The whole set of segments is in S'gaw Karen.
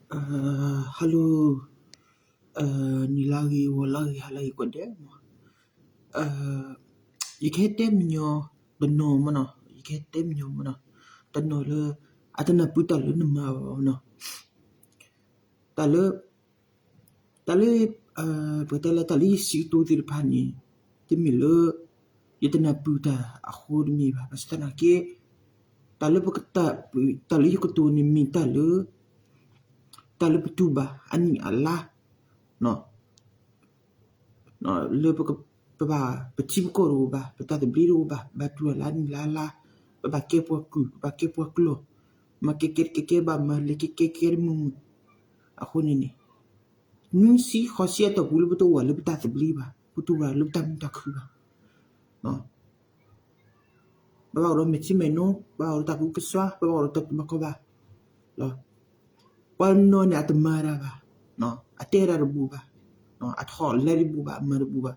Hello, နံၤလၢဂ့ၤ ဂီၤလၢဂ့ၤ ဟါလၢဂ့ၤ ကိးဂၤဒဲးမး, ယကဟဲတဲမညီ တနီၤမနီၤ, ယကဟဲတဲမညီမနီၤ, တနီၤလၢ အတနၢ်ပၢၢ်တၢ်လၢနမၤဘၣ်မနီၤ, တၢ်လၢ တၢ်လၢ ပတဲလၢ တၢ်လၢယစံးကတိၤသ့ၣ်တဖၣ်န့ၣ် တမ့ၢ်လၢ ယတနၢ်ပၢၢ်တၢ်အဃိတမ့ၢ်ဘၣ်. ဘၣ်ဆၣ်သနာ်က့ တၢ်လၢပက တၢ်လၢယကတိၤန့ၣ်မ့ၢ်တၢ်လၢ တၢ်လၢပတူၢ်ဘၣ်အနံၣ်အလါ လၢပ ပဘၣ် ပထံပကီၢ်တအိၣ်ဘၣ်, ပတၢ်သဘျ့တအိၣ်ဘၣ်, ဘၣ်တူၢ်ဘၣ်လၢအနံၣ်လါလါ, ပဘၣ်ကဲပှၤကုၢ်, ပဘၣ်ကဲပှၤကျီၢ်, မၤကဲကဲတကဲကဲဘၣ်, မၤလဲၤကဲကဲကဲတမုာ်မုာ်, အဃိန့ၣ်န့ၣ် နွံဆံဃိးဆံအတီၢ်ပူၤလၢပတအိၣ်ဘၣ် လၢပတၢ်သဘျ့ဘၣ်, ပတအိၣ်ဘၣ်လၢပတၢ်မုာ်တၢ်ခုၣ်ဘၣ်. ပဘၣ်အိၣ်ဒီးမဲာ်ထံမဲာ်နိ, ပဘၣ်အိၣ်ဒီးတၢ်ကူတၢ်ကၤ, ပဘၣ်အိၣ်ဒီးတၢ်ကူတၢ်ကၤဘၣ်. ပှၤနီၢ်န့ၣ် အတမၤတၢ်ဘၣ်, အတဲတၢ်တဘူးဘၣ်, အထီၣ်လဲတဘူးဘၣ်, အမၤတဘူးဘၣ်.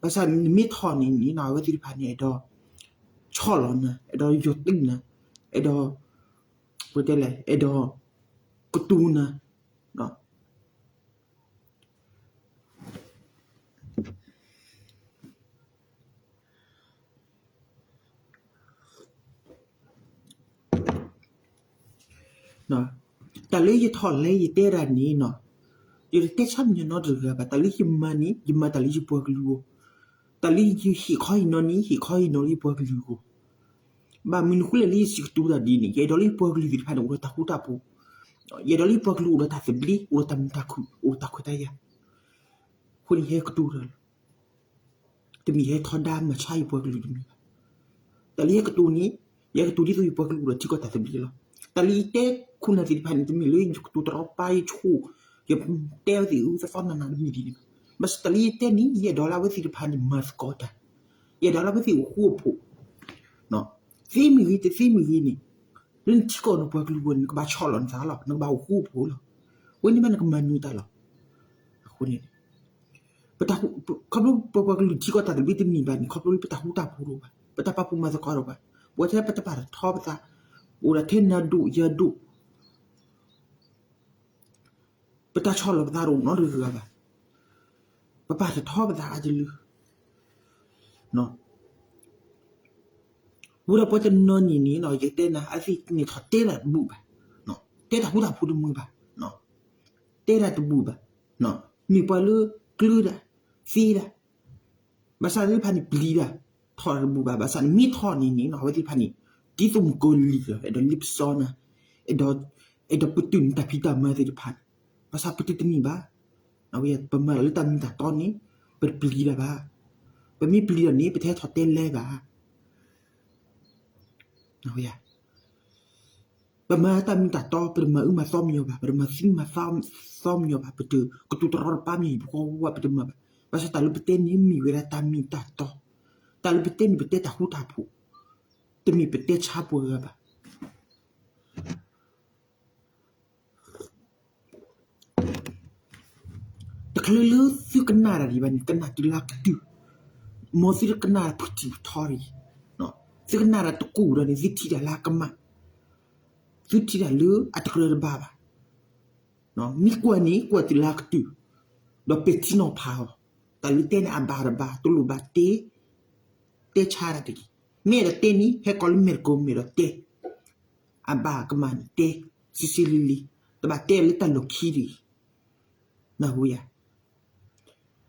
ဘၣ်ဆၣ်နမ့ၢ်ထီၣ်န့ၣ်န့ၣ် အဝဲသ့ၣ်တဖၣ်န့ၣ် အဲၣ်ဒိး ဆီၣ်လီၤနၤ, အဲၣ်ဒိးယိးတံၢ်နၤ, အဲၣ်ဒိး ပတဲလဲၣ်, အဲၣ်ဒိး ကတိၤနၤ တၢ်လၢယထီၣ်လဲယတဲတၢ်န့ၣ်နီၤ, ယတတဲဆၣ်မညီနီတဂၤဘၣ်. တၢ်လၢယမၤန့ၣ် ယမၤတၢ်လၢယပှၤကလုာ်အဂီၢ်, တၢ်လၢယဟ့ၣ်ခီဟ့ၣ်နီၤန့ၣ် ဟ့ၣ်ခီဟ့ၣ်နီၤလၢယပှၤကလုာ်အဂီၢ်. ဘၣ်မနုၤဃိလဲၣ်လၢယစံးကတိၤတၢ်ဒ်န့ၣ်, ယအဲၣ်ဒိးလၢယပှၤကလုာ်သ့ၣ်တဖၣ်န့ၣ် အိၣ်ဒီးတၢ်ဃူတၢ်ဖိး, ယအဲၣ်ဒိးလၢယပှၤကလုာ်အိၣ်ဒီးတၢ်သဘျ့, အိၣ်ဒီးတၢ်မုာ်တၢ်ခုၣ်, အိၣ်ဒီးတၢ်ခွဲးတၢ်ယာ်, အဃိန့ၣ်ယဟဲကတိၤတၢ်လီၤ. တမ့ၢ်ယဟဲထီဒါမၤဆါယပှၤကလုာ်တမ့ၢ်ဘၣ်. တၢ်လၢယဟဲကတိၤန့ၣ်, ယဟဲကတိၤဒ်သိးယပှၤကလုာ်အိၣ်ဒီးထံကီၢ်တၢ်သဘျ့လီၤ. တၢ်လၢယတဲခိၣ်နၢ်သ့ၣ်တဖၣ်န့ၣ် တမ့ၢ်လၢယကတိၤတရီတပါယဆိၣ်, ယတဲအဝဲသ့ၣ်အုးသီသီနးနးတမ့ၢ်ဒ်န့ၣ်ဘၣ်. ဘၣ်ဆၣ်တၢ်လၢယတဲန့ၣ် ယအဲၣ်ဒိးလၢအဝဲသ့ၣ်တဖၣ်န့ၣ်မၤသကိးတၢ်, ယအဲၣ်ဒိးလၢအဝဲသ့ၣ်အိၣ်ဃူအိၣ်ဖိး, သ့မ့ၢ်ဂ့ၤ တသ့မ့ၢ်ဂ့ၤန့ၣ်, လၢနထံကီၢ်နပှၤကလုာ်အဂီၢ်န့ၣ် နကဘၣ်ဆီၣ်လီၤနသးလီၤ, နကဘၣ်အိၣ်ဃူအိၣ်ဖိးလီၤ. ဝဲန့ၣ်မးနကမၤနၢၤတၢ်လီၤ. အဃိန့ၣ် ခီဖျိပပှၤကလုာ်ထံကီၢ်တၢ်သဘျ့တန့ၢ်ဘၣ်န့ၣ် ခီဖျိလၢပတၢ်ဃူတၢ်ဖိးတအိၣ်ဘၣ်, ပတၢ်ပာ်ဖှိၣ်မၤသကိးတအိၣ်ဘၣ်, ပဝဲထဲပတပာ်ထီၣ်ပသး, ပအိၣ်ဒီးထဲနၤဒိၣ်ယၤဒိၣ်, ပတၢ်ဆီၣ်လီၤပသးတအိၣ်နီတဂၤဘၣ်. ပပာ်ထီၣ်ပသးအါတလၢ ဝံၤဒီးပှၤတနီၤန့ၣ်န့ၣ် ယတဲနၤ အသ့ၣ်န့ၣ်ထီၣ်တဲတၢ်တဘူးဘၣ်, တဲတၢ်ဃူတၢ်ဖိးတမုာ်ဘၣ်, တဲတၢ်တဘူးဘၣ်, မ့ၢ်ပှၤလၢကျၢၤတၢ်, သ့တၢ်, ဘၣ်ဆၣ်သ့ၣ်တဖၣ်န့ၣ်ပျံၤတၢ်, ထီၣ်တၢ်တဘူးဘၣ်, ဘၣ်ဆၣ်နမ့ၢ်ထီၣ်န့ၣ်န့ၣ် အဝဲသ့ၣ်တဖၣ်န့ၣ် ဒ်သိးမုၣ်ကီၤလံၤလီၤ, အဲၣ်ဒိးလ့ပစီနၤ, အဲၣ်ဒိး, အဲၣ်ဒိးပတုာ်နတၢ်ဖံးတၢ်မၤသ့ၣ်တဖၣ်, ဘၣ်ဆၣ်ပတုာ်တန့ၢ်ဘၣ်. ပမၤတၢ်လၢတၢ်မ့ၢ်တၢ်တီန့ၣ် ပတပျံၤတၢ်ဘၣ်, ပမ့ၢ်ပျံၤတၢ်န့ၣ် ပတဟဲထီၣ်တဲလဲၤဘၣ်. ပမၤတၢ်မ့ၢ်တၢ်တီ ပတမၤအုၣ်မၤသီမညီဘၣ်, ပတမၤသံမၤသီမညီဘၣ်, ပတကတိၤတရီတပါမညီဘၣ်, ပတမၤဘၣ်. ဘၣ်ဆၣ်တၢ်လၢပတဲန့ၣ်မ့ၢ်ဝဲဒၣ်တၢ်မ့ၢ်တၢ်တီ, တၢ်လၢပတဲန့ၣ် ပတဲတၢ်ဃူတၢ်ဖိး, တမ့ၢ်ပတဲဆါပှၤဂၤဘၣ်. တချုးလၢသုကနၣ်တၢ်ဒံးဘၣ်န့ၣ် ကနၣ်တုၤလၢကတုၤ, မ်သုတကနၣ်တၢ်ဖုၣ်ထံၣ်ဖုၣ်ထီတဂ့ၤ, သုကနၣ်တၢ်တကိၢ်ဒီးန့ၣ် သုထံၣ်တၢ်လၢအကမၣ်, သုထံၣ်တၢ်လၢအတကြၢးတဘၣ်ဘၣ်. မ့ၢ်ကွၢ်န့ၣ် ကွၢ်တုၤလၢအကတုၤ, ဒီးပဲာ်ထံနီၤဖးအီၤ, တၢ်လၢတဲန့ၣ်အဘၣ်တဘၣ် တလိၣ်ဘၣ်တဲ, တဲဆါတၢ်တဂ့ၤ. မ့ၢ်အဲၣ်ဒိးတဲန့ၣ် ဟဲကိးလၢမဲာ်တကိးမဲာ်ဒီးတဲ အဘၣ်ကမၣ်န့ၣ်တဲ, ဆံးဆံးလံလံ, တဘၣ်တဲလၢတၢ်လီၢ်ခံတဂ့ၤ, နၢ်ဟူယၤ,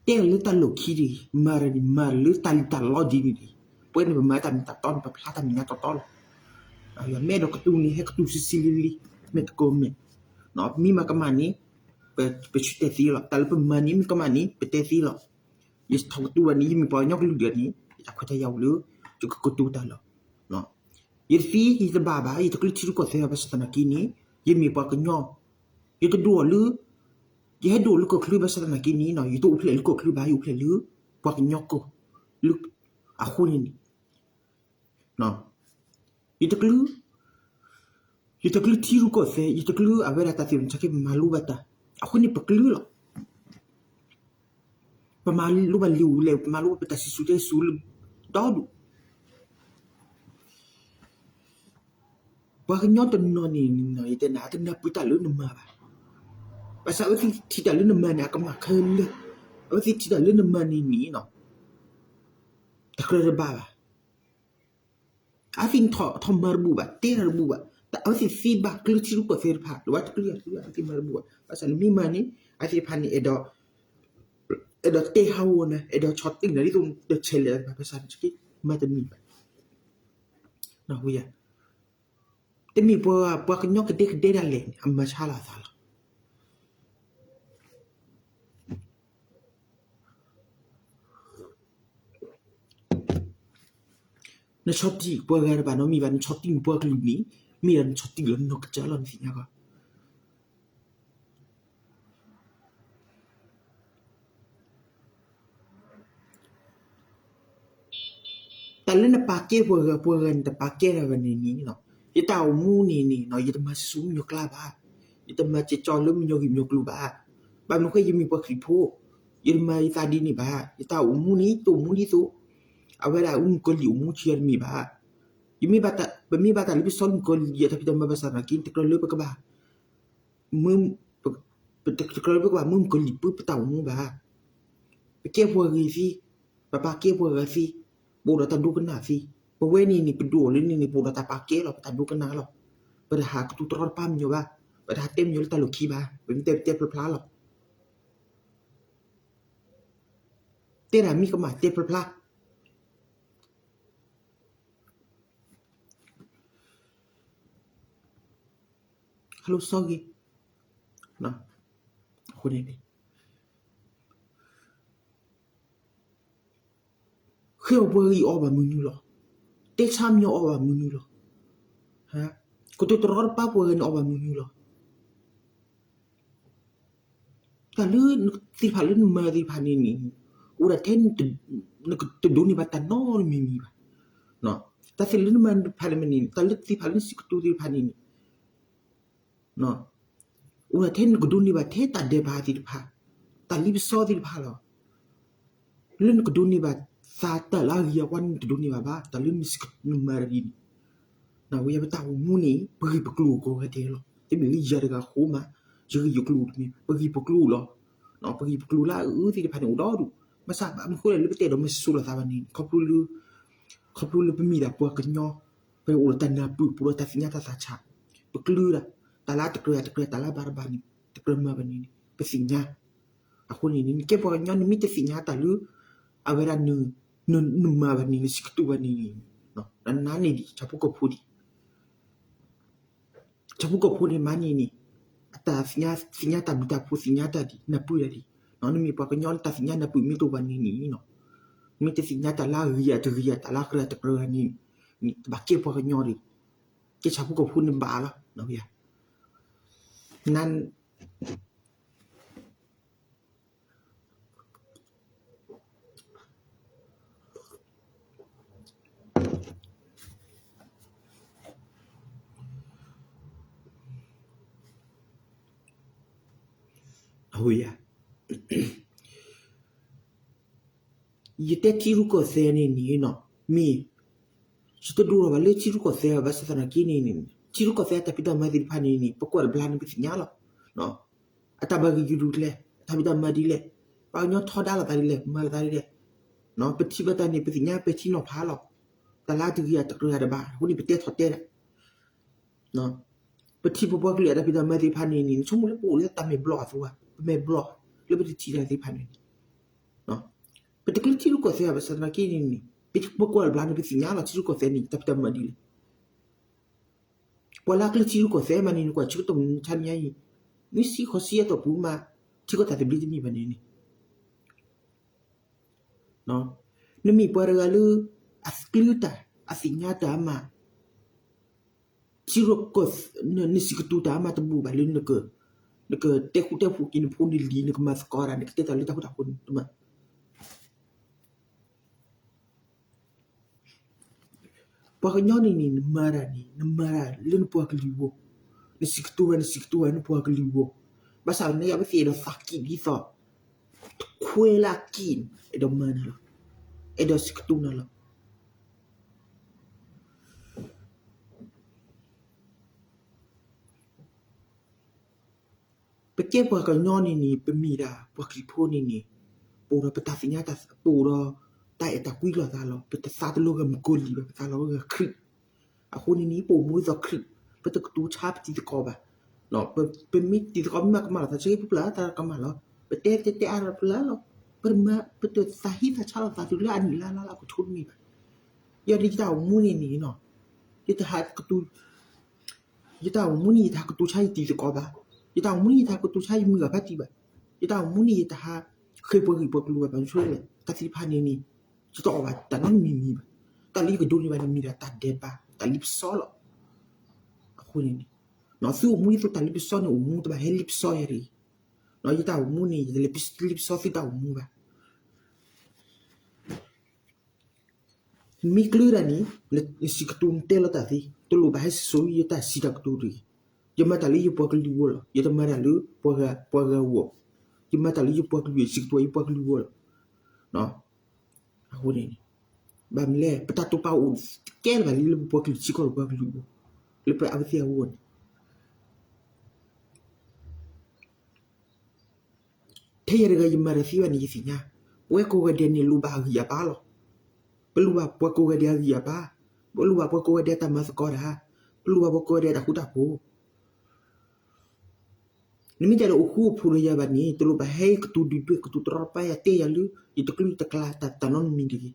တဲလၢတၢ်လီၢ်ခံတဂ့ၤ, မၤတၢ်န့ၣ် မၤလၢတၢ်လံၣ်တၢ်လီဒ်န့ၣ်တဂ့ၤ. ပဝဲန့ၣ် ပမၤတၢ်မ့ၢ်တၢ်တီန့ၣ် ပဖျါတၢ်မဲာ်ညါတီတီလီၤ. မ့ၢ်အဲၣ်ဒိးကတိၤန့ၣ် ဟဲကတိၤဆံးဆံးလံလံ, မဲာ်တကိးမဲာ်, မ့ၢ်မၤကမၣ်န့ၣ် ပဆၢတဲာ်သ့လီၤ. တၢ်လၢပမၤန့ၣ် မ့ၢ်ကမၣ်န့ၣ် ပတဲသ့လီၤ. ယထီၣ်ကတိၤဘၣ်န့ၣ် ယမ့ၢ်ပှၤကညီကလုာ်ဒၢးန့ၣ် ယတၢ်ခွဲးတၢ်ယာ်အိၣ်လၢ ယကကတိၤတၢ်လီၤ. ယတသံ ယတဘၣ်ဘၣ်, ယတကျၢၤထံရူၢ်ကီၢ်သဲးဘၣ်ဆၣ်သနာ်က့န့ၣ် ယမ့ၢ်ပှၤကညီ, ယတဒိၣ်လၢ, ယဟဲဒိၣ်လၢကီၢ်ချၢဘၣ်ဆၣ်သနာ်က့န့ၣ် ယတအိၣ်ဖျဲၣ်လၢကီၢ်ချၢဘၣ်, ယအိၣ်ဖျဲၣ်လၢပှၤကညီကီၢ်, လၢ, အဃိန့ၣ်န့ၣ် ယတကျၢၤ, ယတကျၢၤထံရူၢ်ကီၢ်သဲး, ယတကျၢၤအဝဲဒၣ်တၢ်သ့ၣ်တဖၣ်က့ ပမၤလိဘၣ်တၢ်, အဃိန့ၣ်ပကျၢၤလီၤ. ပမၤလိဘၣ်လံာ်လဲၣ်, ပမၤလိဘၣ်ပတၢ်စံၣ်စိၤတဲစိၤလၢ, ဒီဒူၣ် ပှၤကညီတနီၤန့ၣ် ယတဲနၤ အတနၢ်ပၢၢ်တၢ်လၢနမၤဘၣ်. ဘၣ်ဆၣ်အဝဲသ့ၣ်ထံၣ်တၢ်လၢနမၤန့ၣ် အကမၣ်ခဲလၢာ်, အဝဲသ့ၣ်ထံၣ်တၢ်လၢနမၤန့ၣ်န့ၣ်နီၤ တကြၢးတဘၣ်ဘၣ်. အဝဲသ့ၣ်ထီၣ်မၤတဘူၣ်ဘၣ်, တဲတၢ်တဘူၣ်ဘၣ်, အဝဲသ့ၣ်သ့ဘၣ်ကျၢၤထံရူၢ်ကီၢ်သဲးတဖၣ် လၢဝဲတကျၢၤတကျၢၤ အဝဲသ့ၣ်မၤတဘူၣ်ဘၣ်. ဘၣ်ဆၣ်နမ့ၢ်မၤန့ၣ် အဝဲသ့ၣ်တဖၣ်န့ၣ် အဲၣ်ဒိးတဲဟးဂီၤနၤ, အဲၣ်ဒိးဆီၣ်တံၢ်နၤဒ်သိးနတဆဲးလဲၤဘၣ်, ဘၣ်ဆၣ်နက့မၤတန့ၢ်ဘၣ်. တမ့ၢ်ပှၤကညီကဒဲကဒဲဒၣ်လဲာ်န့ၣ် အမၤဆါလီၤအသးလီၤ. နဆီၣ်တံၢ်ပှၤဂၤတဘၣ်နီတမံၤဘၣ်, နဆီၣ်တံၢ်နပှၤကလုာ်န့ၣ် မ့ၢ်ဒီးနဆီၣ်တံၢ်လီၤနီၢ်ကစၢ်လီၤ နသ့ၣ်ညါဘၣ်. တၢ်လၢနပာ်ကဲပှၤဂၤ ပှၤဂၤန့ၣ် တပာ်ကဲတၢ်ဘၣ်န့ၣ်န့ၣ်, ယတၢ်အိၣ်မူန့ၣ်န့ၣ် ယတမၤဆူၣ်ဆူၣ်မညီကျါဘၣ်, ယတမၤစၢၤကၠီလၢမညီဂံၢ်မညီကျိၤဘၣ်. ဘၣ်မနုၤဃိ ယမ့ၢ်ပှၤခရံာ်ဖိ, ယတမၤယသးဒ်န့ၣ်ဘၣ်. ယတၢ်အိၣ်မူန့ၣ် တအိၣ်မူဒ်သိး အဝဲဒၣ်အူမုၣ်ကီၤလံၢ်အိၣ်မူဆံးတမ့ၢ်ဘၣ်. ယမ့ၢ်ဘၣ်, ပမ့ၢ်ဘၣ်တၢ်လၢပစီမုၣ်ကီၤလံၢ်အတၢ်ဖံးတၢ်မၤဘၣ်ဆၣ်သနာ်က့ တကြၢးလၢပကဘၣ် မ့ၢ်, တကြၢးလၢပကဘၣ်မၢမုၣ်ကီၤလံၢ်ပၢပတၢ်အိၣ်မူဘၣ်. ပကဲပှၤဂ့ၤသ့, ပပာ်ကဲပှၤဂၤသ့, ပအိၣ်ဒီးတၢ်ဒိကနၣ်သ့, ပဝဲန့ၣ်န့ၣ် ပဒိၣ်အီၤလၢန့ၣ်န့ၣ် ပအိၣ်ဒီးတၢ်ပာ်ကဲလီၤ, ပတၢ်ဒိကနၣ်လီၤ. ပတဟးကတိၤတရီတပါမညီၤဘၣ်, ပတဟးတဲမညီၤလၢတၢ်လီၢ်ခံဘၣ်, ပမ့ၢ်တဲပတဲဖျါဖျါလီၤ. တဲဒၣ်မ့ၢ်ကမၣ်တဲဖျါဖျါ ဟဲလိာ်စီဂ့ၤ, အဃိန့ၣ်န့ၣ် ဃ့အီၣ်ပှၤဂၤအီၣ်ဘၣ်မနုၤလီၤ. တဲဆါမညီအီၣ်ဘၣ်မနုၤလီၤ. ကတိၤတရီတပါပှၤဂၤန့ၣ်အီၣ်ဘၣ်မနုၤလီၤ. တၢ်လၢသ့ၣ်တဖၣ်လၢနမၤသ့ၣ်တဖၣ်န့ၣ်န့ၣ် အိၣ်ဒၣ်ထဲ နတဒိးန့ၢ်ဘၣ်တၢ်နီတမံၤမံၤဘၣ်. တၢ်သ့ၣ်လၢနမၤတဖၣ်န့ၣ်န့ၣ် တၢ်လၢသ့ၣ်တဖၣ်လၢနစံးကတိၤသ့ၣ်တဖၣ်န့ၣ်န့ၣ် အိၣ်ဒၣ်ထဲနကဒိးန့ၢ်ဘၣ်ထဲတၢ်ဒဲးဘးသ့ၣ်တဖၣ်, တၢ်လံပစီသ့ၣ်တဖၣ်လီၤ. လၢနကဒိးန့ၢ်ဘၣ်သးတၢ်လၢအဂ့ၤအဝါန့ၣ် နတဒိးန့ၢ်ဘၣ်ဘၣ်, တၢ်လၢနမၤတဂ့ၤန့ၣ်. နဝဲယပတၢ်အိၣ်မူန့ၣ် ပဂ့ၢ်ပကျိၤကိးဂၤဒဲးလီၤ. တမ့ၢ်လၢယၤတဂၤဃိမး, ယဂ့ၢ်ယကျိၤတမ့ၢ်, ပဂ့ၢ်ပကျိၤလီၤ. ပဂ့ၢ်ပကျိၤလၢအအၢသ့ၣ်တဖၣ်န့ၣ်အိၣ်ဒီဒူၣ်, ဘၣ်ဆၣ်ဘၣ်မနုၤဃိလဲၣ်လၢပတအဲၣ်ဒိးမၤစိၤလီၤသးဘၣ်န့ၣ် ခီဖျိလၢ ခီဖျိလၢပမ့ၢ်ဒၣ်ပှၤကညီ, ပအိၣ်ဒီးတၢ်နၢ်ပၢၢ် ပအိၣ်ဒီးတၢ်သ့ၣ်ညါတၢ်သးဆး, ပကျၢၤဒၣ်, တၢ်လၢတကြၢးတကြၢး တၢ်လၢဘၣ်တဘၣ်န့ၣ် တကြၢးမၤဘၣ်န့ၣ်န့ၣ် ပသ့ၣ်ညါ. အဃိန့ၣ်န့ၣ် နကဲပှၤကညီ နမ့ၢ်တသ့ၣ်ညါတၢ်လၢ အဝဲဒၣ် နမၤဘၣ်န့ၣ် နစံးကတိၤဘၣ်န့ၣ်န့ၣ် နနါန့ၢ်ဒံး ဆၣ်ဖိကီၢ်ဖိဒံး ဆၣ်ဖိကီၢ်ဖိန့ၣ်မးန့ၣ်န့ၣ် အတၢ်သ့ၣ်ညါတၢ်မုာ်တၢ်ဖိ သ့ၣ်ညါတၢ်ဒံး နၢ်ပၢၢ်တၢ်ဒံး, နမ့ၢ်ပှၤကညီ နတၢ်သ့ၣ်ညါနၢ်ပၢၢ်မ့ၢ်တအိၣ်ဘၣ်န့ၣ်န့ၣ် မ့ၢ်တသ့ၣ်ညါတၢ်လၢအဂ့ၤအတဂ့ၤ တၢ်လၢအကြၢးတကြၢးန့ၣ် တဘၣ်ကဲပှၤကညီဒံး, ကဲဆၣ်ဖိကီၢ်ဖိန့ၣ်ဘၣ်လီၤ. ယတဲထံရူၢ်ကီၢ်သဲးန့ၣ်န့ၣ် မ့ၢ် ယတဒိလီၤဘၣ်လၢထံရူၢ်ကီၢ်သဲးဘၣ်, ဘၣ်ဆၣ်သနာ်က့န့ၣ် ထံရူၢ်ကီၢ်သဲးအတၢ်ဖံးတၢ်မၤသ့ၣ်တဖၣ်န့ၣ်န့ၣ် ပကွၢ်တဘျီန့ၣ် ပသ့ၣ်ညါလီၤ. အတၢ်ဘၣ်ဂ့ၢ်ဂီၤဒ်လဲၣ်, အတၢ်ဖံးတၢ်မၤဒ်လဲၣ်, ပှၤကညီထီဒါလိာ်သးဒ်လဲၣ်, မၤလိာ်သးဒ်လဲၣ်, ပထံၣ်ဘၣ်တၢ်န့ၣ် ပသ့ၣ်ညါပဲာ်ထံနီၤဖးလီၤ. တၢ်လၢတဂ့ၤအတကြၢးတဘၣ် အဃိန့ၣ် ပတဲထီၣ်တဲဒၣ် ပထံၣ်ပပှၤကလုာ်အတၢ်ဖံးတၢ်မၤသ့ၣ်တဖၣ်န့ၣ်န့ၣ် ဆိကမိၣ်လၢပအိၣ်လၢတၢ်မဲာ်ဘျီၣ်အသိးဘၣ်, ပမဲာ်ဘျီၣ်လၢပတထံၣ်တၢ်သ့ၣ်တဖၣ်န့ၣ်န့ၣ် ပတကျဲထံရူၢ်ကီၢ်သဲးဘၣ်ဆၣ်သနာ်က့န့ၣ်န့ၣ် ပကွၢ်တဘျီန့ၣ် ပသ့ၣ်ညါလီၤ ထံရူၢ်ကီၢ်သဲးန့ၣ် တၢ်ဖံးတၢ်မၤဒ်လဲၣ်. ပှၤလၢအကျဲထံရူၢ်ကီၢ်သဲးမးန့ၣ် နကွၢ်ဆၢကတီၢ်မုၢ်မဆါတနံၤအံၤ နွံဆံဃိးဆံအတီၢ်ပူၤမး ထံကီၢ်တၢ်သဘျ့တန့ၢ်ဘၣ်န့ၣ်န့ၣ် နမ့ၢ်ပှၤတဂၤလၢ အသးကျၢၤတၢ် အသ့ၣ်ညါတၢ်အါမး ထံရူၢ်ကီၢ် နစံးကတိၤတၢ်အါမးတဘူၣ်ဘၣ်လၢ နကတဲဃူတဲဖိးက့ၤနဖိနလံၤ နကမၤသကိးတၢ် နကတဲတၢ်လၢတၢ်ဃူတၢ်ဖိးန့ၣ်တမ့ၢ် ပှၤကညီန့ၣ်န့ၣ် နမၤတၢ်န့ၣ် နမၤတၢ်လၢနပှၤကလုာ်အဂီၢ်, နစံးကတိၤတၢ် နစံးကတိၤတၢ်လၢနပှၤကလုာ်အဂီၢ်, ဘၣ်ဆၣ်သနာ်က့ အဝဲသ့ၣ်အဲၣ်ဒိးသးကံၢ်ဒ်သိး တခွဲလၢအကံၢ်န့ၣ် အဲၣ်ဒိးမၤနၤလီၤ, အဲၣ်ဒိးစံးကတိၤနၤလီၤ. ပကဲပှၤကညီန့ၣ်န့ၣ် ပမ့ၢ်ဒၣ်ပှၤခရံာ်ဖိန့ၣ်န့ၣ် ပအိၣ်ဒီးပတၢ်သ့ၣ်ညါတၢ် ပအိၣ်ဒီးတၢ်အဲၣ်တၢ်ကွံလိာ်သးလီၤ. ပတသးတလိာ်ဂၤမုၣ်ကီၤလံၢ်ဘၣ်, ပသးလီၤဂၤခရံာ်. အဃိန့ၣ်န့ၣ် ပအိၣ်မူဒ်သိးခရံာ်, ပတကတိၤဆါပတံၤသကိးဘၣ်. ပမ့ၢ်တံၤသကိးမ့ၢ်မၤကမၣ်လိာ်သး ဆၢဂ့ၤပပျၢ်သးကမၣ်လီၤ. ပတဲတဲတဲအါဒီးပျၢ်လီၤ. ပတမၤ ပတသးဟံးသးဆါလိာ်သးတုၤလၢအနံၣ်လါလါလၢအကထိတမံၤဘၣ်. ယၤဒီးယတၢ်အိၣ်မူန့ၣ်န့ၣ် ယတဟးကတိၤ ယတၢ်အိၣ်မူန့ၣ် ယတဟးကတိၤဆါယတံၤသကိးဘၣ်. ယတၢ်အိၣ်မူန့ၣ် ယတဟးကတိၤဆါယမုၢ်ဂၤဖးတံၢ်ဘၣ်. ယတၢ်အိၣ်မူန့ၣ် ယတဟးဃ့ပှၤဂ့ၢ်ပှၤကလုာ်ဘၣ်. ဘၣ်မနုၤလဲၣ်, တၢ်သ့ၣ်တဖၣ်န့ၣ်န့ၣ် ယတအီၣ်ဘၣ်တၢ်နီတမံၤမံၤဘၣ်. တၢ်လၢယကဒိးန့ၢ်ဘၣ်န့ၣ် မ့ၢ်ဒၣ်တၢ်ဒဲးဘး တၢ်လ့ပစီလီၤ. အဃိန့ၣ်န့ၣ် သုအိၣ်မူဒ်သိးတၢ်လ့ပစီန့ၣ် အိၣ်မူတဘၣ်ဟဲလ့ပစီယၤတဂ့ၤ. ယတၢ်အိၣ်မူန့ၣ် ယတလ့ပစီသုတၢ်အိၣ်မူဘၣ်. မ့ၢ်ကျၢၤတၢ်န့ၣ် နစံးကတိၤနတဲလီၤတၢ်သ့, တလိၣ်ဘၣ်ဟဲစိာ်ယတၢ်စံးတၢ်ကတိၤတဂ့ၤ. ယမၤတၢ်လၢယပှၤကလုာ်အဂီၢ်လီၤ. ယတမၤတၢ်လၢပှၤဂၤအဂီၢ်, ယမၤတၢ်လၢယပှၤကလုာ် ယစံးကတိၤယပှၤကလုာ်အဂီၢ်လီၤ. အဃိန့ၣ် ဘၣ်မနုၤလဲၣ်, ပတၢ်တိာ်ပာ်အိၣ်တကဲလၢၤဘၣ်လၢပပှၤကလုာ်စ့ၢ်ကီးဒီးပှၤကလုာ်အဂီၢ်, လၢပအဝဲသ့ၣ်အဂီၢ်န့ၣ် ထဲယၤတဂၤယမၤတၢ်သ့ဘၣ်န့ၣ် ယသ့ၣ်ညါ, ပဝဲကိးဂၤဒဲးန့ၣ် လိၣ်ဘၣ်အဂံၢ်အဘါလီၤ. ပလိၣ်ဘၣ်ပှၤကိးဂၤဒဲးအဂံၢ်အဘါ, ပလိၣ်ဘၣ်ပှၤကိးဂၤဒဲးအတၢ်မၤသကိးတၢ်, ပလိၣ်ဘၣ်ပှၤကိးဂၤဒဲးအတၢ်ဃူတၢ်ဖိး. နမ့ၢ်တဲဒီးအိၣ်ဃူအိၣ်ဖိးဒီးယၤဘၣ်န့ၣ် တလိၣ်ဘၣ်ဟဲကတိၤဒုၣ်ဒွဲၣ်ကတိၤတရီတပါ ယတဲယၤလၢ ယတကျၢၤယတကျါတၢ်နီတမံၤတဂ့ၤ.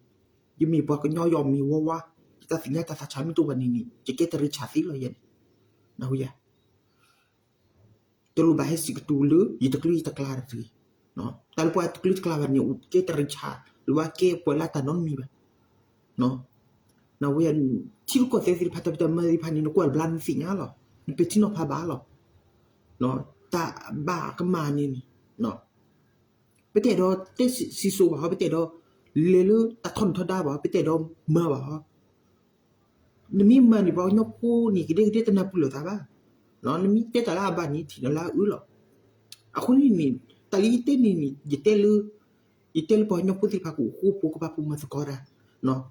ယမ့ၢ်ပှၤကညီယအီၣ်မ့ၤဝါဝါ, ယတၢ်သ့ၣ်ညါတၢ်သးဆးမ့ၢ်တအိၣ်ဘၣ်န့ၣ်န့ၣ် ယကဲတရံးဆးသ့လီၤယဲန့ၣ်. နၢ်ဟူယၤ တလိၣ်ဘၣ်ဟဲစံးကတိၤလၢ ယတကျၢၤယတကျါတဂ့ၤ. တၢ်လၢပှၤတကျၢၤတကျါဘၣ်န့ၣ် အိၣ်ကဲတရံးဆး လၢဘၣ်ကဲပှၤလၢတၢ်နီတမံၤဘၣ်. နၢ်ဟူယၤ ထံရူၢ်ကီၢ်သဲးသ့ၣ်တဖၣ် တၢ်ဖံးတၢ်မၤသ့ၣ်တဖၣ်န့ၣ် နကွၢ်တဘျီနသ့ၣ်ညါလီၤ. နပဲာ်ထံနီၤဖးဘၣ်လီၤ. တၢ်ဘၣ်ကမၣ်န့ၣ်န့ၣ် ပတအဲၣ်ဒိးတဲစံၣ်စိၤဘၣ်ဟီ, ပတအဲၣ်ဒိးလဲၤလၢတၢ်ထီဒုၣ်ထီဒါဘၣ်ဟီ, ပတအဲၣ်ဒိးမၤဘၣ်ဟီ. နမ့ၢ်မၤန့ၣ် ပှၤကညီဖိန့ၣ် ကဒဲကဒဲတနၢ်ပၢၢ်လိာ်သးဘၣ်. နမ့ၢ်တဲတၢ်လၢအဘၣ်န့ၣ် ထံၣ်နၤလၢအအၢလီၤ. အဃိန့ၣ်န့ၣ် တၢ်လၢယတဲန့ၣ်န့ၣ် ယတဲလၢ ယတဲလၢပှၤကညီဖိသ့ၣ်တဖၣ်ကအိၣ်ဃူအိၣ်ဖိး ကဘၣ်ပူၤမၤသကိးတၢ် ကလဲၤဒ်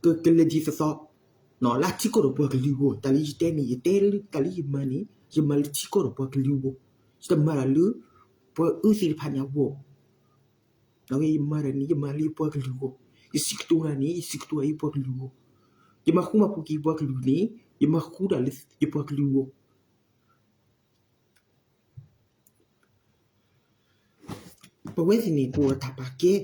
သိးသိး လၢထံကီၢ်ဒီးပှၤကလုာ်အဂီၢ်, တၢ်လၢယတဲန့ၣ် ယတဲလၢတၢ်လၢယမၤန့ၣ် ယမၤလၢထံကီၢ်ဒီးပှၤကလုာ်အဂီၢ်, ယတမၤတၢ်လၢ ပှၤအၢသ့ၣ်တဖၣ်န့ၣ်အဂီၢ်. အဝဲယမၤတၢ်န့ၣ် ယမၤလၢယပှၤကလုာ်အဂီၢ်, ယစံးကတိၤတၢ်န့ၣ် ယစံးကတိၤတၢ်လၢယပှၤကလုာ်အဂီၢ်, ယမၤဃူမၤဖိးက့ၤယပှၤကလုာ်န့ၣ် ယမၤဃူတၢ်လၢယပှၤကလုာ်အဂီၢ်. ပဝဲသ့ၣ်န့ၣ် ပအိၣ်ဒီးတၢ်ပာ်ကဲ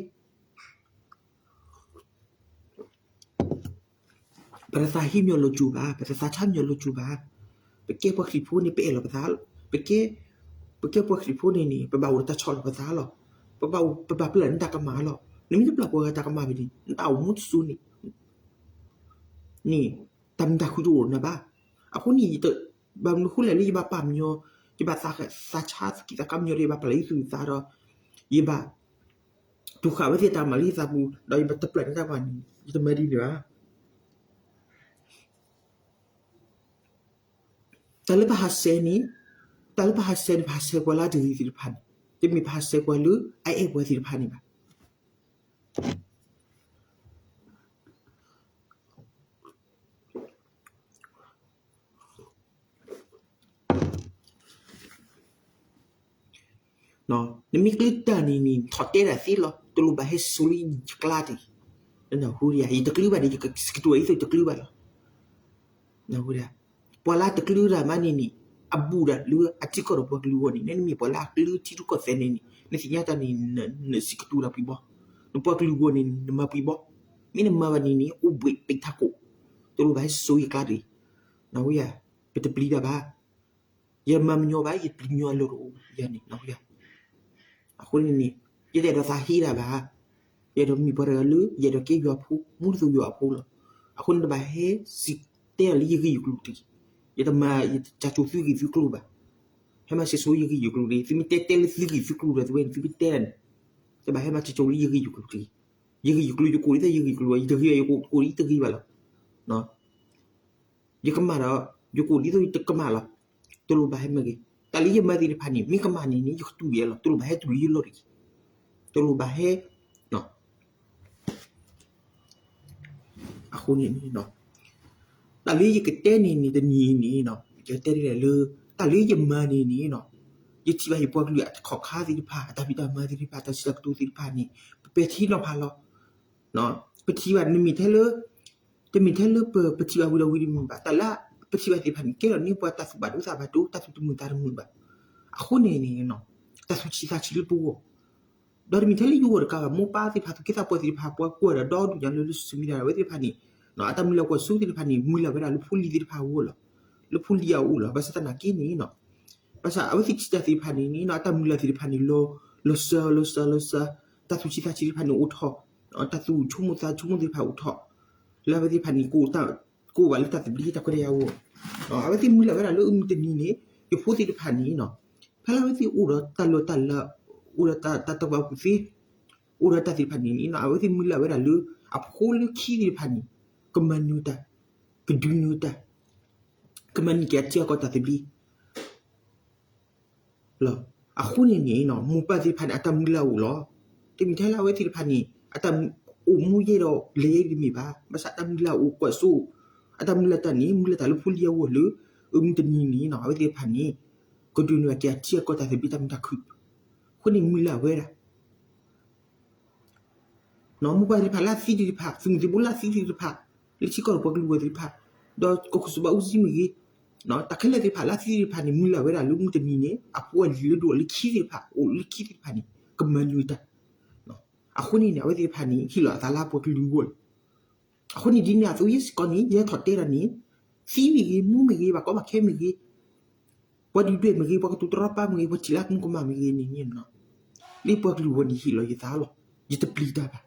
ပတသးဟ့မ့ၢ်အီၤလီၤစိၤဘၣ်, ပတသးဆါမ့ၢ်အီၤလီၤစိၤဘၣ်. ပကဲပှၤခရံာ်ဖိန့ၣ် ပအဲၣ်လီၤပသး, ပကဲ, ပကဲပှၤခရံာ်ဖိန့ၣ်န့ၣ် ပဘၣ်အိၣ်ဒီးတၢ်ဆီၣ်လီၤပသးလီၤ. ပဘၣ်အိၣ်, ပဘၣ်ပျၢ်န့ၢ်တၢ်ကမၣ်လီၤ. နမ့ၢ်တပျၢ်ပှၤဂၤတၢ်ကမၣ်ဘၣ်န့ၣ် နတၢ်အိၣ်မူတစိၤန့ၣ် န့ၣ် တၢ်မုာ်တၢ်ခုတအိၣ်နၤဘၣ်. အဃိန့ၣ် ဘၣ်မနုၤဃိလဲၣ်လၢယဘၣ်ပာ်မညီ, ယဘၣ်သးဆါသးကံၢ်သးကါမညီဒီး ယဘၣ်ပျၢ်ယသူၣ်ယသးဒီး ယဘၣ် တူၢ်ဃာ်ဝဲသ့ၣ်တၢ်မၤလၢယသးပူၤ ဒီးယဘၣ်တပျၢ်န့ၢ်တၢ်ဘၣ်န့ၣ် ယတမၤဒ်န့ၣ်ဘၣ်. တၢ်လၢပဟးဆှဲးန့ၣ်, တၢ်လၢပဟးဆှဲးန့ၣ် ပဟးဆှဲးပှၤလၢအတဂ့ၤသ့ၣ်တဖၣ်န့ၣ်, တမ့ၢ်ပဟးဆှဲးပှၤလၢအအဲၣ်ပှၤသ့ၣ်တဖၣ်န့ၣ်ဘၣ်. နမ့ၢ်ကျၢၤတၢ်န့ၣ်န့ၣ် ထီၣ်တဲတၢ်သ့လီၤ. တလိၣ်ဘၣ်ဟဲစိာ်လၢယကျါတဂ့ၤ. နနၢ်ဟူဧါ, ယတကျၢၤဘၣ်ဒီး ယကစံးကတိၤအံၤသိးယတကျၢၤဘၣ်လီၤ. နၢ်ဟူဧါ, ပှၤလၢတကျၢၤတၢ်မးန့ၣ်န့ၣ် အဘူးဒၣ်လၢအထံကီၢ်ဒီးပှၤကလုာ်အဂီၢ်န့ၣ် နမ့ၢ်ပှၤလၢအကျၢၤထံရူၢ်ကီၢ်သဲးန့ၣ်န့ၣ် နသ့ၣ်ညါတၢ်န့ၣ် နစံးကတိၤတၢ်ပှံၤဘီ, နပှၤကလုာ်အဂီၢ်န့ၣ် နမၤပှံၤဘီ, မ့ၢ်နမၤဘၣ်န့ၣ်န့ၣ် အိၣ်ဘှံးပိတ်ထးခိၣ်, တလိၣ်ဘၣ်ဟဲစိာ်ယကျါတဂ့ၤ. နၢ်ဟူဧါ, ပတပျံၤတၢ်ဘၣ်. ယမၤမညီဘၣ်, ယပျံၤမညီအလီၢ်တအိၣ်ယၤန့ၣ် နၢ်ဟူဧါ. အဃိန့ၣ်န့ၣ် ယတအဲၣ်ဒိးသးဟ့တၢ်ဘၣ်, ယအဲၣ်ဒိးမ့ၢ်ပှၤတဂၤလၢ ယအဲၣ်ဒိးကဲယွၤဖိ, မူဒ်သိးယွၤအဖိလီၤ. အဃိန့ၣ်တဘၣ်ဟဲစံးတဲအီၤလၢယဂ့ၢ်ယကျိၤတဂ့ၤ. ယတမၤ, ယတၢ်ကၠိၤသုဂ့ၢ်သုကျိၤဘၣ်. ဟဲမၤစံးစိၤယဂ့ၢ်ယကျိၤတဂ့ၤ. သုမ့ၢ်တဲတဲလၢသုဂ့ၢ်သုကျိၤဒီး သုဝဲန့ၣ် သုမ့ၢ်တဲတၢ်န့ၣ် တဘၣ်ဟဲမၤစံးစိၤလၢယဂ့ၢ်ယကျိၤတဂ့ၤ. ယဂ့ၢ်ယကျိၤယကိးဒ်သိးယဂ့ၢ်ယကျိၤ, ယတဂ့ၤဘၣ်ယကိးဒ်တဂ့ၤဘၣ်လီၤ. ယကမၣ်ဒီး ယကိးဒ်သိးယတကမၣ်လီၤ. တလိၣ်ဘၣ်ဟဲမၤဂ့ၤ. တၢ်လၢယမၤသ့ၣ်တဖၣ်န့ၣ် မ့ၢ်ကမၣ်န့ၣ်န့ၣ် ယကတူၢ်ယဲလီၤ. တလိၣ်ဘၣ်ဟဲတူၢ်လၢယလီၢ်တဂ့ၤ. တလိၣ်ဘၣ်ဟဲ အဃိန့ၣ်န့ၣ် တၢ်လၢယကတဲန့ၣ်န့ၣ် တနံၤအံၤန့ၣ် ယကတဲဒ်လဲၣ်လၢ တၢ်လၢယမၤန့ၣ်န့ၣ် ယထံၣ်ဘၣ်ယပှၤကလုာ်အတခီၣ်ခါသ့ၣ်တဖၣ် အတၢ်ဖံးတၢ်မၤသ့ၣ်တဖၣ် တၢ်စံးတၢ်ကတိၤသ့ၣ်တဖၣ်န့ၣ် ပပဲာ်ထံနီၤဖးလီၤ. ပထံၣ်ဘၣ်နမ့ၢ်ထဲလၢ တမ့ၢ်ထဲလၢပ ပထံၣ်ဘၣ်ဝံၤဒီးဝံၤတမ့ၢ်ဘၣ်, တၢ်လၢပထံၣ်ဘၣ်သ့ၣ်တဖၣ်န့ၣ် ကဲထီၣ်န့ၢ်ပှၤတၢ်သူၣ်ဘၣ်ဒိသးဘၣ်ဒိ တၢ်သူၣ်တမုာ်သးတမုာ်ဘၣ်. အဃိန့ၣ်န့ၣ် တၢ်သူၣ်ဆံးသးဆံးလၢပဂီၢ် ဒီးတမ့ၢ်ထဲလၢယဂီၢ်တကးဘၣ်, မိၢ်ပၢ်သ့ၣ်တဖၣ် သူၣ်က့သးပှၢ်သ့ၣ်တဖၣ် ပှၤကွၢ်ဒီးဒီဒူၣ်ညါလၢ လၢ social media အဝဲသ့ၣ်တဖၣ်န့ၣ် အတၢ်မုၢ်လၢ်ကွၢ်စိသ့ၣ်တဖၣ်န့ၣ် မုၢ်လၢ်ဝဲဒၣ်လၢဖိလံၤသ့ၣ်တဖၣ်အဂီၢ်လီၤ. လၢဖိလံၤအအိၣ်လီၤ. ဘၣ်ဆၣ်သနာ်က့န့ၣ် ဘၣ်ဆၣ်အဝဲသ့ၣ်ထံၣ်တၢ်သ့ၣ်တဖၣ်န့ၣ်န့ၣ် အတၢ်မုၢ်လၢ်သ့ၣ်တဖၣ်န့ၣ် လီၤစၢၤ လီၤစၢၤ လီၤစၢၤ, တၢ်သူၣ်ဆံးသးဆံးသ့ၣ်တဖၣ်န့ၣ်အိၣ်ထီၣ်, တၢ်သူၣ်ဆိကမိၣ်သးဆိကမိၣ်သ့ၣ်တဖၣ်အိၣ်ထီၣ်, လၢအဝဲသ့ၣ်တဖၣ်န့ၣ် ကအိၣ်ဘၣ်လၢတၢ်သဘျ့တၢ်ခွဲးတၢ်ယာ်အဂီၢ်, အဝဲသ့ၣ်မုၢ်လၢ်ဝဲဒၣ်လၢအမုၢ်တနံၤန့ၣ် ယဖိသ့ၣ်တဖၣ်န့ၣ် ဖဲလၢအဝဲသ့ၣ်အိၣ်ဒီးတၢ်လီၢ်တၢ်လၤ, အိၣ်ဒီးတၢ်တၢ်တၢ်ပှၤပူၤသ့, အိၣ်ဒီးတၢ်သ့ၣ်တဖၣ်န့ၣ်န့ၣ် အဝဲသ့ၣ်မုၢ်လၢ်ဝဲဒၣ်လၢ အဖိလၢခံသ့ၣ်တဖၣ်န့ၣ် ကမၤနၢၤတၢ်, ကဒုးနၢၤတၢ်, ကမၤန့ၢ်က့ၤအထံအကီၢ်တၢ်သဘျ့ လီၤ. အဃိန့ၣ်န့ၣ် မိၢ်ပၢ်သ့ၣ်တဖၣ်န့ၣ် အတၢ်မုၢ်လၢ်အိၣ်လီၤ. တမ့ၢ်ထဲလၢအဝဲသ့ၣ်တဖၣ်န့ၣ် အတၢ်အိၣ်မူယဲဒီးလဲၤယဲတမ့ၢ်ဘၣ်. ဘၣ်ဆၣ်တၢ်မုၢ်လၢ်အိၣ်ကွၢ်စိ, အတၢ်မုၢ်လၢ်တၢ်န့ၣ် မုၢ်လၢ်တၢ်လၢဖိလံၤအဂီၢ်လၢ အမုၢ်တနံၤန့ၣ် အဝဲသ့ၣ်တဖၣ်န့ၣ် ကဒုးနၢၤက့ၤအထံအကီၢ်တၢ်သဘျ့တၢ်မုာ်တၢ်ခုၣ်, အဃိန့ၣ်မုၢ်လၢ်ဝဲဒၣ် မိၢ်ပၢ်သ့ၣ်တဖၣ်လၢအသံသ့ၣ်တဖၣ်, သုးမုၢ်သံၣ်ဘိလၢအသံသ့ၣ်တဖၣ်, လၢထံကီၢ်ဒီးပှၤကလုာ်ဝဲသ့ၣ်တဖၣ်, ဒီးကီၢ်ခိၣ်စီၤဘးအူကၠံမ့ၢ်ဂ့ၤ, တၢ်ခဲလၢာ်သ့ၣ်တဖၣ်လၢအသံသ့ၣ်တဖၣ်န့ၣ် မုၢ်လၢ်ဝဲဒၣ်လၢမုၢ်တနံၤန့ၣ် အဖိအလံၤလၢဒိၣ်လၢခံသ့ၣ်တဖၣ် အိၣ်လၢခံသ့ၣ်တဖၣ်န့ၣ် ကမၤနၢၤတၢ်. အဃိန့ၣ်န့ၣ် အဝဲသ့ၣ်တဖၣ်န့ၣ် ဟ့ၣ်လီၤအသးလၢပှၤကလုာ်အဂီၢ်လီၤ. အဃိန့ၣ်ဒ်န့ၣ်အသိးယဲစ့ၢ်ကီးန့ၣ် ယဲထီၣ်တဲတၢ်န့ၣ် သံမ့ၢ်ဂ့ၤ, မူမ့ၢ်ဂ့ၤ, ဘၣ်ကီဘၣ်ခဲမ့ၢ်ဂ့ၤ, ပှၤဒုၣ်ဒွဲၣ်မ့ၢ်ဂ့ၤ, ပှၤကတိၤတရီတပါမ့ၢ်ဂ့ၤ, ပှၤထံၣ်လၢအကမူကမၣ်မ့ၢ်ဂ့ၤန့ၣ်န့ၣ် လၢပှၤကလုာ်အဂီၢ်န့ၣ် ဟ့ၣ်လီၤယသးလီၤ. ယတပျံၤတၢ်ဘၣ်.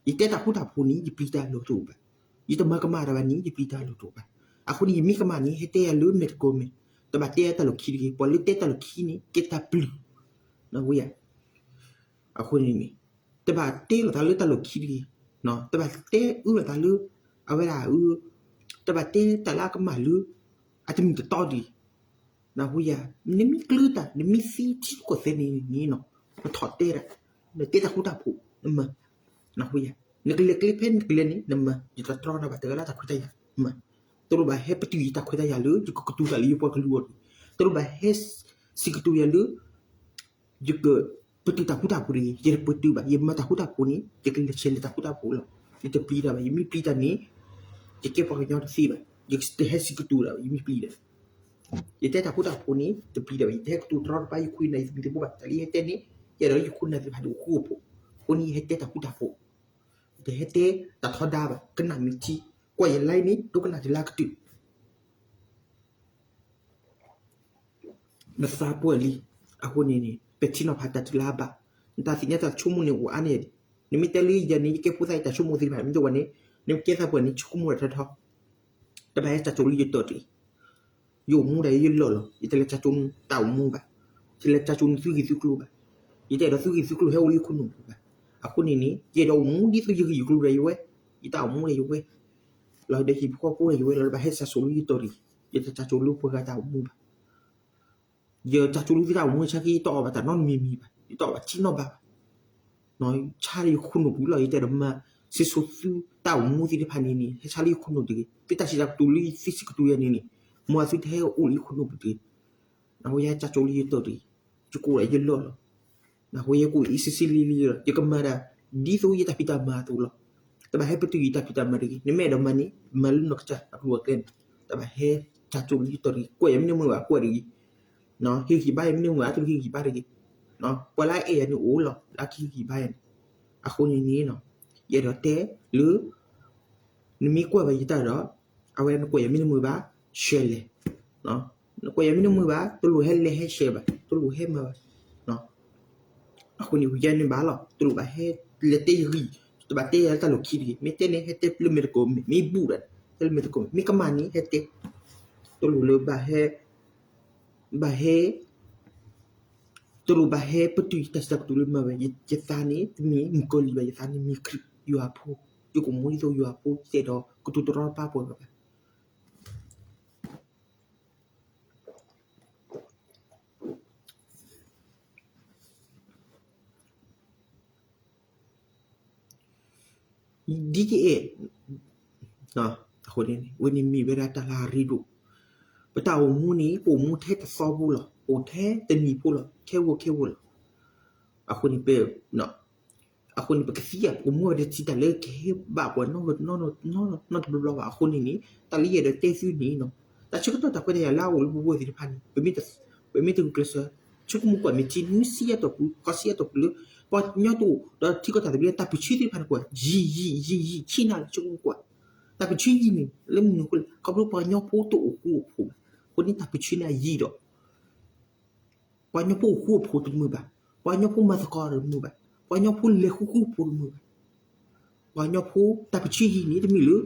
ယတဲတၢ်ဃူတၢ်ဖိးန့ၣ် ယပျံၤတၢ်လီၤတအိၣ်ဘၣ်. ယတမၤကမၣ်တၢ်ဘၣ်န့ၣ် ယပျံၤတၢ်လီၤတအိၣ်ဘၣ်. အဃိန့ၣ် ယမ့ၢ်ကမၣ်န့ၣ် ဟဲတဲယၤလၢမဲာ်တကိးမဲာ်, တဘၣ်တဲတၢ်လီၢ်ခံတဂ့ၤ. ပှၤလၢတဲတၢ်လီၢ်ခံန့ၣ် ကဲတၢ်ပျုၢ်, နၢ်ဟူဧါ. အဃိန့ၣ်န့ၣ် တဘၣ်တဲလိာ်သးလၢတၢ်လီၢ်ခံတဂ့ၤ, တဘၣ်တဲအၢလိာ်သးလၢ အဝဲဒၣ်အၢ, တဘၣ်တဲတၢ်လၢအကမၣ်လၢ အတမုာ်တတီတဂ့ၤ. နၢ်ဟူဧါ. နမ့ၢ်ကျၢၤတၢ် နမ့ၢ်သံထံကီၢ်သဲန့ၣ်န့ၣ် နထီၣ်တဲတၢ်, နတဲတၢ်ဃူတၢ်ဖိး နမၤ, နၢ်ဟူဧါ. နကလဲၤကျဲဖဲနကလဲၤန့ၣ် နမၤ, ယတတြီနၤဘၣ် တဂၤလၢတၢ်ခွဲးတၢ်ယာ်, မၤ. တလိၣ်ဘၣ်ဟဲပတုာ်ယတၢ်ခွဲးတၢ်ယာ်လၢ ယကကတိၤတၢ်လၢယပှၤကလုာ်အဂီၢ်တဂ့ၤ. တလိၣ်ဘၣ်ဟဲစံးကတိၤယၤလၢ ယကပတုာ်တၢ်ဃူတၢ်ဖိးတဂ့ၤ. ယတပတုာ်ဘၣ်. ယမၤတၢ်ဃူတၢ်ဖိးန့ၣ် ယကလဲၤဆဲးလဲၤတၢ်ဃူတၢ်ဖိးလီၤ. ယတပျံၤတၢ်ဘၣ်. ယမ့ၢ်ပျံၤတၢ်န့ၣ် ယကဲပှၤကညီတသ့ဘၣ်. ယတဟဲစံးကတိၤတၢ်ဘၣ် ယမ့ၢ်ပျံၤတၢ်. ယတဲတၢ်ဃူတၢ်ဖိးန့ၣ် တပျံၤတၢ်ဘၣ်. ယတဟဲကတိၤတရီတပါယခိၣ်နၢ်ယသမံသမိးဘၣ်. တၢ်လၢယဟဲတဲန့ၣ် ယအဲၣ်ဒိးလၢယခိၣ်နၢ်သ့ၣ်တဖၣ်န့ၣ်အိၣ်ဃူအိၣ်ဖိး. အဃိန့ၣ်ယဟဲတဲတၢ်ဃူတၢ်ဖိး, ယတဟဲတဲတၢ်ထီဒါဘၣ်. ကနၣ်မ့ၢ်ထံ, ကွၢ်ယ live န့ၣ် ဒိကနၣ်တုၤလၢအကတၢၢ် နသးပှၢ်လံ. အဃိန့ၣ်န့ၣ် ပဲာ်ထံနီၤဖးတၢ်တုၤလၢအဘၣ်. နတၢ်သ့ၣ်ညါတၢ်ဆိကမိၣ်န့ၣ်အိၣ်အါန့ၢ်ဒံး. နမ့ၢ်တဲလၢယၤန့ၣ် ယကဲဖိသၣ်အံၤတၢ်ဆိကမိၣ်သ့ၣ်တဖၣ် မ့ၢ်တအိၣ်ဘၣ်န့ၣ် နမ့ၢ်ကဲသးပှၢ်န့ၣ် ဆိကမိၣ်တၢ်ထီထီ, တဘၣ်ဟဲစံၣ်စိၤလၢယတီၢ်တဂ့ၤ. ယအိၣ်မူဒၣ်ယလီၢ်လီၤ. ယတလဲၤစံၣ်စိၤနတၢ်အိၣ်မူဘၣ်. ယတလဲၤစံၣ်စိၤနသုးဂ့ၢ်သုးကျိၤဘၣ်. ယတအဲၣ်ဒိးသုးဂ့ၢ်သုးကျိၤဟဲအိၣ်လၢယခိၣ်နူာ်ပူၤဘၣ်. အဃိန့ၣ်န့ၣ် ယအဲၣ်ဒိးအိၣ်မူဒ်သိးယဂ့ၢ်ယကျိၤဒီးယဝဲ, ယတၢ်အိၣ်မူဒီးယဝဲ, လီၤဒီးဟံၣ်ဖိဃီဖိဒီးယဝဲလီၤ. တဘၣ်ဟဲစံၣ်စိၤလၢယတီၢ်တဂ့ၤ. ယတစံၣ်စိၤလၢပှၤဂၤတၢ်အိၣ်မူဘၣ်. ယတၢ်ကၠိလၢသုတၢ်အိၣ်မူဆါက့ ယတအီၣ်ဘၣ်တၢ်နီတမံၤမံၤဘၣ်, ယတအီၣ်ဘၣ်ထံနီတဘ့ၣ်ဘၣ်. ဆါလၢယခိၣ်နူာ်ပူၤလီၤ. ယတအဲၣ်ဒိးမၤစံၣ်စိၤသုတၢ်အိၣ်မူသ့ၣ်တဖၣ်န့ၣ်န့ၣ် ဟဲဆါလၢယခိၣ်နူာ်တဂ့ၤ. သုတၢ်စံၣ်တၢ်ကတိၤလၢသုစံၣ်ကတိၤယၤန့ၣ်န့ၣ် မ်အသုတဟဲအိၣ်လၢယခိၣ်နူာ်ပူၤတဂ့ၤ. နၢ်ဟူဧါ. ယစံၣ်စိၤလၢယတီၢ်တဂ့ၤ. ယကအိၣ်ဒၣ်ယလီၢ်လီၤ. နၢ်ဟူဧါ. ယကအိၣ်အံၤစံးစံးလံလံလီၤ. ယကမၤဒၣ် ဒ်သိးယတၢ်ဖံးတၢ်မၤအသိးလီၤ. တဘၣ်ဟဲပတုာ်ယတၢ်ဖံးတၢ်မၤတဂ့ၤ. နမ့ၢ်အဲၣ်ဒိးမၤန့ၣ် မၤလၢနီၢ်ကစၢ်အကျိၤအကျဲန့ၣ်. တဘၣ်ဟဲစံၣ်စိၤလၢယတီၢ်တဂ့ၤ. ကွၢ်ယၤမ့ၢ်နမုာ်ဘၣ် ကွၢ်တဂ့ၤ. ဟ့ၣ်ဂံၢ်ဘါယၤမ့ၢ်နမုာ် အသုတဟ့ၣ်ဂံၢ်ဘါတဂ့ၤ. ပှၤလၢအအဲၣ်ယၤန့ၣ်အိၣ်လီၤ လၢအကဟ့ၣ်ဂံၢ်ဘါယၤန့ၣ်. အဃိန့ၣ်န့ၣ် ယအဲၣ်ဒိးတဲလၢ နမ့ၢ်ကွၢ်ဘၣ်ယတၢ်ဒီး အဝဲနကွၢ်ယၤမ့ၢ်နမုာ်ဘၣ် share လဲၣ်. နကွၢ်ယၤမ့ၢ်နမုာ်ဘၣ် တလိၣ်ဟဲလဲၤဟဲ share ဘၣ် တလိၣ်ဟဲမၤဘၣ်. အဃိန့ၣ် ယၤန့ၣ်ဘၣ်လီၤ တလိၣ်ဘၣ်ဟဲလဲၤတဲယဂံၢ်, တဘၣ်တဲယၤလၢတၢ်လီၢ်ခံတဂ့ၤ. မ့ၢ်တဲန့ၣ် ဟဲတဲလၢမဲာ်တကိးမဲာ်, မ့ၢ်ဘူၣ်ဒီး တဲလၢမဲာ်တကိးမဲာ်, မ့ၢ်ကမၣ်န့ၣ် ဟဲတဲ, တလိၣ်လၢဘၣ်ဟဲ ဘၣ်ဟဲ တလိၣ်ဘၣ်ဟဲပတုာ်ယတၢ်စံးတၢ်ကတိၤလၢမၤဝဲ, ယသးန့ၣ် တမ့ၢ်မုၣ်ကီၤလံၢ်ဘၣ်, ယသးန့ၣ်မ့ၢ်ခရံာ်ယွၤအဖိ, ယကအိၣ်မူဒ်သိးယွၤအဖိ, ယတအဲၣ်ဒိးကတိၤတရီတပါပှၤဂၤဘၣ်. ဒ်ယအဲၣ်, အဃိန့ၣ် ဝဲန့ၣ်မ့ၢ်ဝဲဒၣ်တၢ်လၢအရ့ဒိၣ်, ပတၢ်အိၣ်မူန့ၣ် ပအိၣ်မူထဲတသီဖိလီၤ. အိၣ်ထဲတနံၤဖိလီၤ, ခဲဂီၤခဲဂီၤလီၤ. အဃိန့ၣ် အဃိန့ၣ် ပကသံဧါ ပကမူဧါ ပတထံၣ်တၢ်လၢကဟဲဘၣ်ပှၤနီတဘျီဘၣ်. အဃိန့ၣ်န့ၣ် တၢ်လၢယအဲၣ်ဒိးတဲသုန့ၣ် တၢ်ဆၢကတီၢ်တၢ်ခွဲးတၢ်ယာ်လၢအအိၣ်လၢပဂီၢ်သ့ၣ်တဖၣ်န့ၣ် ပမ့ၢ်တဂုာ်ကျဲးစၢး ဆိကမိၣ်ကွၢ် မ့ၢ်ထံနွံဆံယဲၢ်တီၢ်ပူၤ ဃိးဆံယဲၢ်တီၢ်ပူၤလၢ ပှၤကညီတအိၣ်ဒီးထံကီၢ်တၢ်သဘျ့ တၢ်ပၢၢ်ဆၢသ့ၣ်တဖၣ်န့ၣ်ကွၢ် ယံာ်ယံာ်ယံာ်ယံာ်ဆံးနၤလီၤ. ဆိကမိၣ်ကွၢ် တၢ်ပၢၢ်ဆၢယံာ်န့ၣ် လၢမနုၤအဃိလဲၣ်, ခီဖျိပှၤကညီဖိတအိၣ်ဃူအိၣ်ဖိးဘၣ်. အဃိန့ၣ် တၢ်ပၢၢ်ဆၢန့ၣ်ယံာ်ဒီး ပှၤကညီဖိအိၣ်ဃူအိၣ်ဖိးတမုာ်ဘၣ်, ပှၤကညီဖိမၤသကိးတမုာ်ဘၣ်, ပှၤကညီဖိလဲၤဃူဃူဖိးတမုာ်ဘၣ်. ပှၤကညီဖိတၢ်ပၢၢ်ဆၢယံာ်န့ၣ် တမ့ၢ်လၢ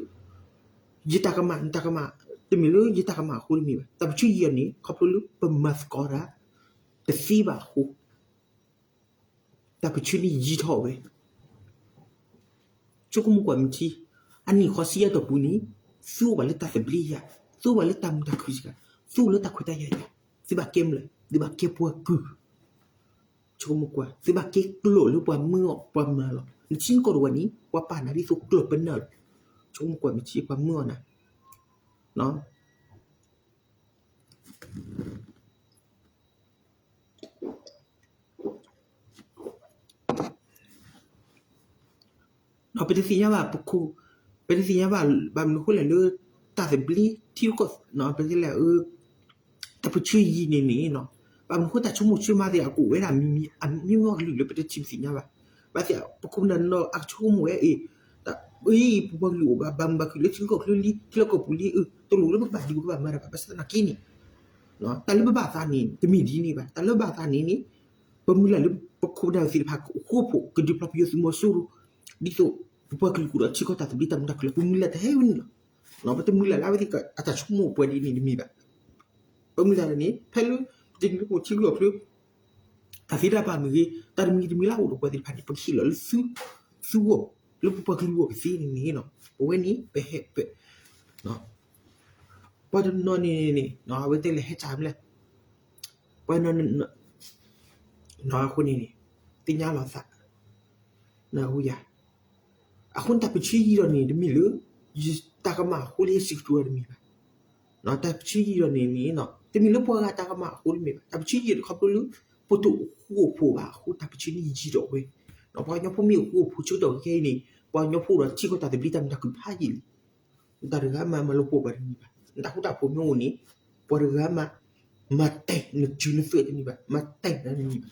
ယတၢ်ကမၣ် နတၢ်ကမၣ်, တမ့ၢ်လၢယတၢ်ကမၣ်အဃိတမ့ၢ်ဘၣ်. တၢ်ပၢၢ်ဆၢယံာ်အီၤန့ၣ် ခီဖျိလၢပမၤသကိးတၢ်တသ့ဘၣ်အဃိ တၢ်ပၢၢ်ဆၢန့ၣ်ယံာ်ထီၣ်ဝဲ. ဆိကမိၣ်ကွၢ် မ့ၢ်ထံ အနံၣ်ဃိးဆံယဲၢ်တီၢ်ပူၤန့ၣ် သုအိၣ်ဘၣ်လၢတၢ်သဘျ့ယၤ, သုအိၣ်ဘၣ်လၢတၢ်မုာ်တၢ်ခုၣ်စ့ၢ်ကီး, သုအိၣ်လၢတၢ်ခွဲးတၢ်ယာ်ယၤ, သုဘၣ်ကဲမနုၤလဲၣ်, သုဘၣ်ကဲပှၤကုၢ်. ဆိကမိၣ်ကွၢ် သုဘၣ်ကဲကျိာ်လၢပှၤမၢအီၤပှၤမၤလီၤ. နထံနကီၢ်တဝဲန့ၣ် ပှၤပာ်နၤဒ်သိးကျိာ်ပနၢ်လီၤ. ဆိကမိၣ်ကွၢ် မ့ၢ်ထံ ပှၤမၢအီၤနၤ ဒီးပတသ့ၣ်ညါဘၣ် ပခိၣ်, ပတသ့ၣ်ညါဘၣ် ဘၣ်မနုၤအဃိလဲၣ်လၢ တၢ်သဘျ့ထံကီၢ် ပတဲလဲၣ် တၢ်ပၢၢ်ဆၢယံာ်န့ၣ်န့ၣ် ဘၣ်မနုၤအဃိ တၢ်ဆိကမိၣ်ဆိကမးသ့ၣ် အကအိၣ်ဝဲဒၣ်မံၤမံၤ အမံၤမံၤအကလုာ်လၢပတထံၣ်ပသ့ၣ်ညါဘၣ်. ဘၣ်သ့ၣ် ပခိၣ်ပနၢ်နီၢ်အကဆိကမိၣ်ဝဲအံၤ အံၤ ပပှၤကလုာ်အိၣ်ဘၣ် ဘၣ်မုာ်ဘၣ်ခုၣ်လၢထံကီၢ်ချၢလံ ထံလီၢ်ကီၢ်ပူၤလံ အၢ တလိၣ်လၢပကဘၣ်ဒုးပကဘၣ်မၤတၢ်ဘၣ် ဘၣ်ဆၣ်သနာ်က့န့ၣ် တၢ်လၢပဘၣ်သးန့ၣ် တမ့ၢ်ဒ်န့ၣ်ဘၣ်. တၢ်လၢပဘၣ်သးန့ၣ်န့ၣ် ပမုၢ်လၢ်လၢပခိၣ်ပနၢ်သ့ၣ်တဖၣ် ဃူဖိး ကဒုးဖျီပယီၤသုးမီၤစိရိၤ ဒ်သိး ပပှၤကလုာ်ကအိၣ်ဒီးထံကီၢ်တၢ်သဘျ့တၢ်မုာ်တၢ်ခုၣ်လီၤ. ပမုၢ်လၢ်တဟဲဝဲန့ၣ်လီၤ. ပတမုၢ်လၢ်လၢအဝဲသ့ၣ်အတၢ်ဆိကမိၣ်ပှဲၤဒ်န့ၣ်တမ့ၢ်ဘၣ်. ပမုၢ်လၢ်န့ၣ် ဖဲလၢပတနံၤလၢပအိၣ်ထံကီၢ်ချၢ တၢ်သ့တၢ်ဘၣ်မ့ၢ်ဂ့ၤ တၢ်တမံၤတမံၤလၢအအိၣ်ဒီးပှၤသ့ၣ်တဖၣ်န့ၣ် ပကဟ့ၣ်လီၤလၢသုဂီၢ် လၢပပှၤကလုာ်ဂီၢ်ကသ့န့ၣ်န့ၣ် ပဝဲန့ၣ် ပဟဲ ပ ပှၤတနီၤန့ၣ်န့ၣ် အဝဲတဲလၢဟဲစၢ်မလဲၣ် ပှၤနီၤ အဃိန့ၣ်န့ၣ် သ့ၣ်ညါလီၤသး နၢ်ဟူယၤ အဃိန့ၣ် တၢ်ပၢၢ်ဆၢယံာ်ဒီးန့ၣ် တမ့ၢ်လၢ ယတၢ်ကမၣ်အဃိလၢယစံးကတိၤတမ့ၢ်ဘၣ်. တၢ်ပၢၢ်ဆၢယံာ်ဒီးန့ၣ်န့ၣ် တမ့ၢ်လၢပှၤဂၤတၢ်ကမၣ်အဃိတမ့ၢ်ဘၣ်. တၢ်ပၢၢ်ဆၢယံာ်ဒီးခီဖျိလၢ ပတအိၣ်ဃူအိၣ်ဖိးဘၣ်အဃိ တၢ်ပၢၢ်ဆၢန့ၣ်ယံာ်ဒီးဝဲ ပှၤကညီဖိမ့ၢ်အိၣ်ဃူအိၣ်ဖိးဆၢကတီၢ်ခဲအံၤန့ၣ် ပှၤကညီဖိဒီးထံကီၢ်တၢ်သဘျ့တၢ်မုာ်တၢ်ခုၣ်ဖးယံာ်လံ နတၢ်တဂၤမး မၤလီၤပှီၢ်ပှၤတန့ၢ်ဘၣ်. နတၢ်ဃူတၢ်ဖိးမ့ၢ်အိၣ်န့ၣ် ပှၤတဂၤမး မၤတဲာ်နစုနသွဲၣ်တန့ၢ်ဘၣ်, မၤတဲာ်နၤတန့ၢ်ဘၣ်.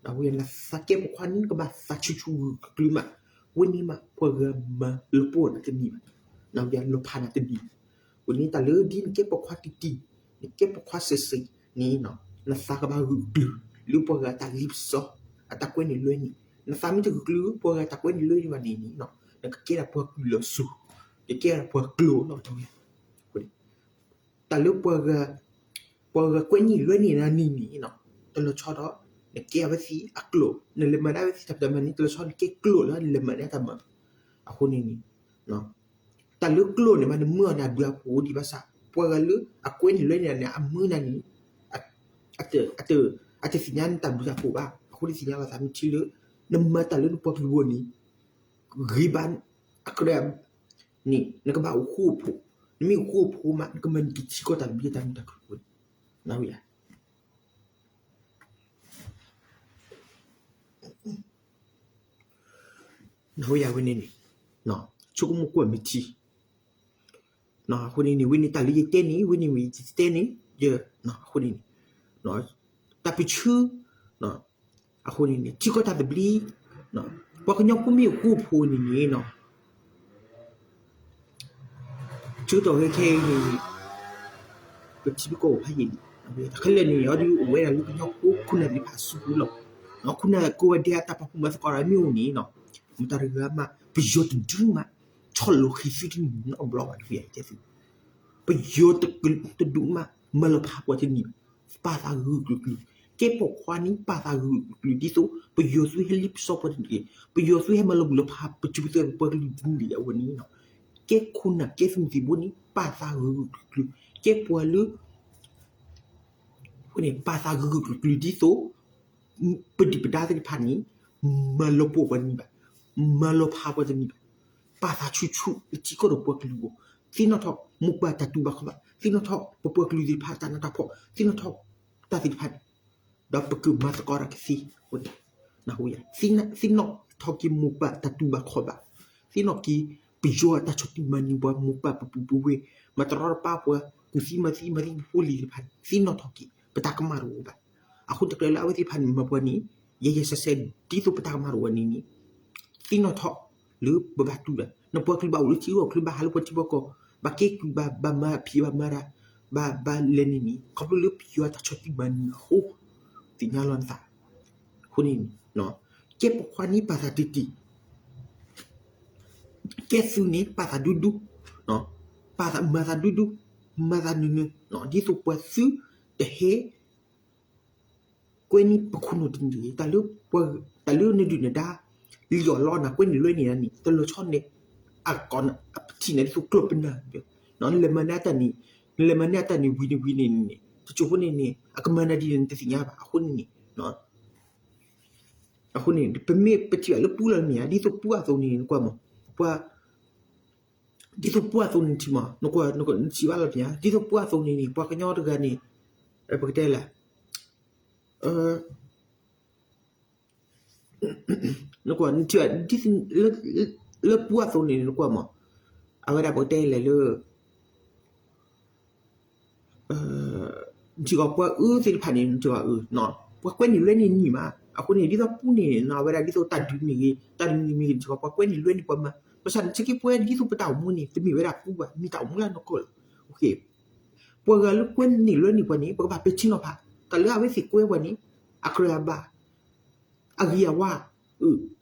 အဝဲနသးကဲပိာ်ခွါန့ၣ် နကဘၣ်သးဆူၣ်ဆူၣ်ဂုာ်ကျုာ်မး, ဝဲန့ၣ်မး ပှၤဂၤမၤလီၤပှီၢ်နၤတန့ၢ်ဘၣ်, နဝဲယၤလီၤဖးနၤတန့ၢ်ဘၣ်. ဝဲန့ၣ်တၢ်လၢဒ်နကဲပိာ်ခွါတံၢ်တံၢ်, နကဲပိာ်ခွါစဲးစဲးန့ၣ် နသးကဘၣ်ဂုာ်ကျုာ် လၢပှၤဂၤတၢ်လံပစီ အတၢ်ကွဲနုာ်လွဲနုာ်, နသးမ့ၢ်တဂုာ်ကျုာ် ပှၤဂၤတၢ်ကွဲနုာ်လွဲနုာ်ဘၣ်န့ၣ်န့ၣ် နကကဲဒၣ်ပှၤကုၢ်လီၤစိၤ, နကဲဒၣ်ပှၤကျိာ်လီၤတဝဲ တၢ်လၢပှၤဂၤ ပှၤဂၤကွဲနုာ်လွဲနုာ်နၤန့ၣ်န့ၣ် တလီၤဆီဒီး နကဲအဝဲသ့ၣ်အကျိာ်, နလဲၤမၤဒၣ်အဝဲသ့ၣ်တၢ်ဖံးတၢ်မၤန့ၣ် တလီၤဆီနကဲကျိာ်လၢနလဲၤမၤဒၣ်တၢ်မၤ. အဃိန့ၣ်န့ၣ် တၢ်လၢကျိာ်န့ၣ်မး နမၢအီၤန့ၣ် အဘျုးအဖှိၣ်ဒံးဘၣ်ဆၣ် ပှၤဂၤလၢအကွဲနုာ်လွဲနုာ်န့ၣ် အမၢနၤန့ၣ် အတသ့ၣ်ညါနတၢ်ဘျုးတၢ်ဖှိၣ်ဘၣ်. အဃိန့ၣ်သ့ၣ်ညါလီၤသးမ့ၢ်ထံလၢ နမၤတၢ်လၢနပှၤကလုာ်အဂီၢ်န့ၣ် ဂ့ၤဘၣ်အကြၢး န့ၣ် နကဘၣ်အိၣ်ဃူအိၣ်ဖိး, နမ့ၢ်အိၣ်ဃူအိၣ်ဖိးမး နကမၤန့ၢ်က့ၤထံကီၢ်တၢ်သဘျ့တၢ်မုာ်တၢ်ခုၣ်အဃိန့ၣ် နဝဲယၤ နဝဲယၤဝဲန့ၣ်န့ၣ် ဆိကမိၣ်ကွၢ်မ့ၢ်ထံ အဃိန့ၣ်န့ၣ် ဝဲန့ၣ်တၢ်လၢယတဲန့ၣ် ဝဲန့ၣ်ဝဲယတဲန့ၣ် ယ အဃိန့ၣ်န့ၣ် တၢ်ပၢၢ်ဆၢ အဃိန့ၣ်န့ၣ် ထံကီၢ်တၢ်သဘျ့ ပှၤကညီဖိမ့ၢ်အိၣ်ဃူအိၣ်ဖိးန့ၣ်န့ၣ် ဆၢကတီၢ်ခဲအံၤန့ၣ် ပထံပကီၢ်အိၣ်ဖးယံာ်လံ. တၢ်ခဲလၢာ်န့ၣ် အဒုးအိၣ်ဝဲဒၣ်လၢကညီဖိခိၣ်နၢ်သ့ၣ်တဖၣ်အစုပူၤလီၤ. ခိၣ်နၢ်ကိးဂၤဒဲးအတၢ်ပာ်ဖှိၣ်မၤသကိးတၢ်မ့ၢ်အိၣ်န့ၣ် မတၤတဂၤမး ပယီၤတဒုမး ဆီၣ်လီၤဃ့ၢ်သုတန့ၢ်နီတဘျီဘၣ်. တဒုမး မၤလီၤဖးပှၤတန့ၢ်ဘၣ်. ပာ်သးဂုာ်ဂုာ်ကျုာ်ကျုာ်, ကဲပိာ်ခွါန့ၣ် ပာ်သးဂုာ်ဂုာ်ကျုာ်ကျုာ် ဒ်သိး ပယီၤသုဟဲလံပစီပှၤတန့ၢ်, ပယီၤသုဟဲမၤလီၤမုၢ်လီၤဖးပစုပူၤသၢပပှၤကလုာ်တန့ၢ်အဝဲန့ၣ် ကဲခိၣ်နၢ်ကဲသုးမုၢ်သံၣ်ဘိန့ၣ် ပာ်သးဂုာ်ဂုာ်ကျုာ်ကျုာ်, ကဲပှၤလၢ ပာ်သးဂုာ်ဂုာ်ကျုာ်ကျုာ်ဒ်သိး ပဒံၣ်ပဒါသ့ၣ်တဖၣ်န့ၣ် မၤလီၤပှီၢ်ပှၤတန့ၢ်ဘၣ်, မၤလီၤဖးပှၤတန့ၢ်ဘၣ်, ပာ်သးဆူၣ်ဆူၣ်လၢထံကီၢ်ဒီးပှၤကလုာ်အဂီၢ်, သ့ၣ်နီၣ်ထီၣ်မိၢ်ပၢ်တၢ်တူၢ်ဘၣ်ခီၣ်ဘၣ်, သ့ၣ်နီၣ်ထီၣ်ပပှၤကလုာ်သ့ၣ်တဖၣ်တၢ်နးတၢ်ဖှီၣ်, သ့ၣ်နီၣ်ထီၣ်တၢ်သ့ၣ်တဖၣ်န့ၣ် ဒီးပကမၤသကိးတၢ်ကသ့, သ့ၣ်နီၣ်ထီၣ်က့ၤမိၢ်ပၢ်တၢ်တူၢ်ဘၣ်ခီၣ်ဘၣ်, သ့ၣ်နီၣ်က့ၤ ပယီၤအတၢ်ဆီၣ်တံၢ်မၤနၢၤပှၤမိၢ်ပၢ်ပပုၢ်ပဝဲၢ်, မၤတရီတပါပှၤ ကူၣ်သံမၤသံမၤသံဖိလံၤသ့ၣ်တဖၣ်န့ၣ် သ့ၣ်နီၣ်ထီၣ်က့ၤ ပတၢ်ကမၣ်တအိၣ်ဘၣ်. အဃိတကြၢးလၢအဝဲသ့ၣ်တဖၣ်န့ၣ် မၤပှၤန့ၣ် ယဲယဲဆဲးဆဲး ဒ်သိးပတၢ်ကမၣ်တအိၣ်ဘၣ်န့ၣ်န့ၣ် သ့ၣ်နီၣ်ထီၣ်လၢပဘၣ်တူၢ်တၢ်, နပှၤကလုာ်ဘၣ်အိၣ်လၢထံဂီၢ်ချၢ ဘၣ်ဟးလၢပှၤထံပှၤကီၢ်, ဘၣ်ကဲကုၢ်ဘၣ် ဘၣ်မၤဖံးဘၣ်မၤတၢ်, ဘၣ် ဘၣ်လဲၤန့ၣ်န့ၣ် ခီဖျိလၢပယီၤတၢ်ဆီၣ်တံၢ်မၤနၢၤအဃိ, သ့ၣ်ညါလီၤနသး, အဃိန့ၣ်န့ၣ် ကဲပိာ်ခွါန့ၣ်ပာ်သးတံၢ်တံၢ် ကဲသုးန့ၣ် ပာ်သးဒူဒူ, ပာ်သးမၤသးဒူဒူ, မၤသးနၢၤနၢၤ, ဒ်သိးပှၤသုတဟဲ ကွဲန့ၢ်ပခိၣ်နူာ်တန့ၢ်တဂ့ၤ, တၢ်လၢနဒုၣ်နဒါ လံၣ်အီၣ်လီအီၣ်နၤ ကွဲန့ၢ်လွဲန့ၢ်နၤန့ၣ် တလီၤဆီန့ၣ် အကီၢ်အပထံၣ်နၤဒ်သိးကျီၢ်ပနၢ်, နလဲၤမၤန့ၢ်အတၢ်န့ၣ်, နလဲၤမၤန့ၢ်အတၢ်န့ၣ်ဝံၤန့ၣ်ဝံၤန့ၣ်န့ၣ် တစိၢ်ဖိန့ၣ်န့ၣ် အကမၤနၤဒ်န့ၣ်နတသ့ၣ်ညါဘၣ်. အဃိန့ၣ်န့ၣ် အဃိန့ၣ် ပမ့ၢ်ပထံၣ်ဘၣ်လၢပူလီၤမ့ၢ်ဧါ, ဒ်သိးပူအသိးန့ၣ် နကွၢ်မး, ပှၤ ဒ်သိးပှၤအသိးန့ၣ်ထံၣ်မး နကွၢ် နထံၣ်ဘၣ်လီၤမ့ၢ်ဧါ, ဒ်သိးပှၤအသိးန့ၣ်န့ၣ် ပှၤကညီတဂၤန့ၣ် ပကတဲလဲၣ်, နကွၢ် နထံၣ်ဘၣ် ဒ်သိး လၢပှၤအသိးန့ၣ် နကွၢ်မး, အဝဲဒၣ်ပကတဲလဲၣ်လၢ နထံၣ်ကီးပှၤအၢသ့ၣ်တဖၣ်န့ၣ် နထံၣ်ကီးအၢ, ပှၤကွဲန့ၢ်လွဲန့ၢ်နၤမး, အဃိန့ၣ် ဒ်သိးပူန့ၣ် အဝဲဒၣ်ဒ်သိးတၢ်ဒုးမ့ၢ်ဂ့ၤ တၢ်ဒုးမ့ၢ်ဂ့ၤ နထံၣ်ကီးပှၤကွဲန့ၢ်လွဲန့ၢ်ပှၤမး, ဘၣ်ဆၣ်နထံၣ်က့ၤပှၤဒ်သိးပတၢ်အိၣ်မူန့ၣ် တမ့ၢ်ဝဲဒၣ်ပူဘၣ် မ့ၢ်တၢ်အိၣ်မူလၢနကီၢ်လီၤ. ပှၤဂၤလၢကွဲန့ၢ်လွဲန့ၢ်ပှၤန့ၣ် ပကဘၣ်ပဲာ်ထံနီၤဖး, တၢ်လၢအဝဲသ့ၣ်ကွဲပှၤန့ၣ် အကြၢးအဘၣ် အဂံၢ်အဝါ,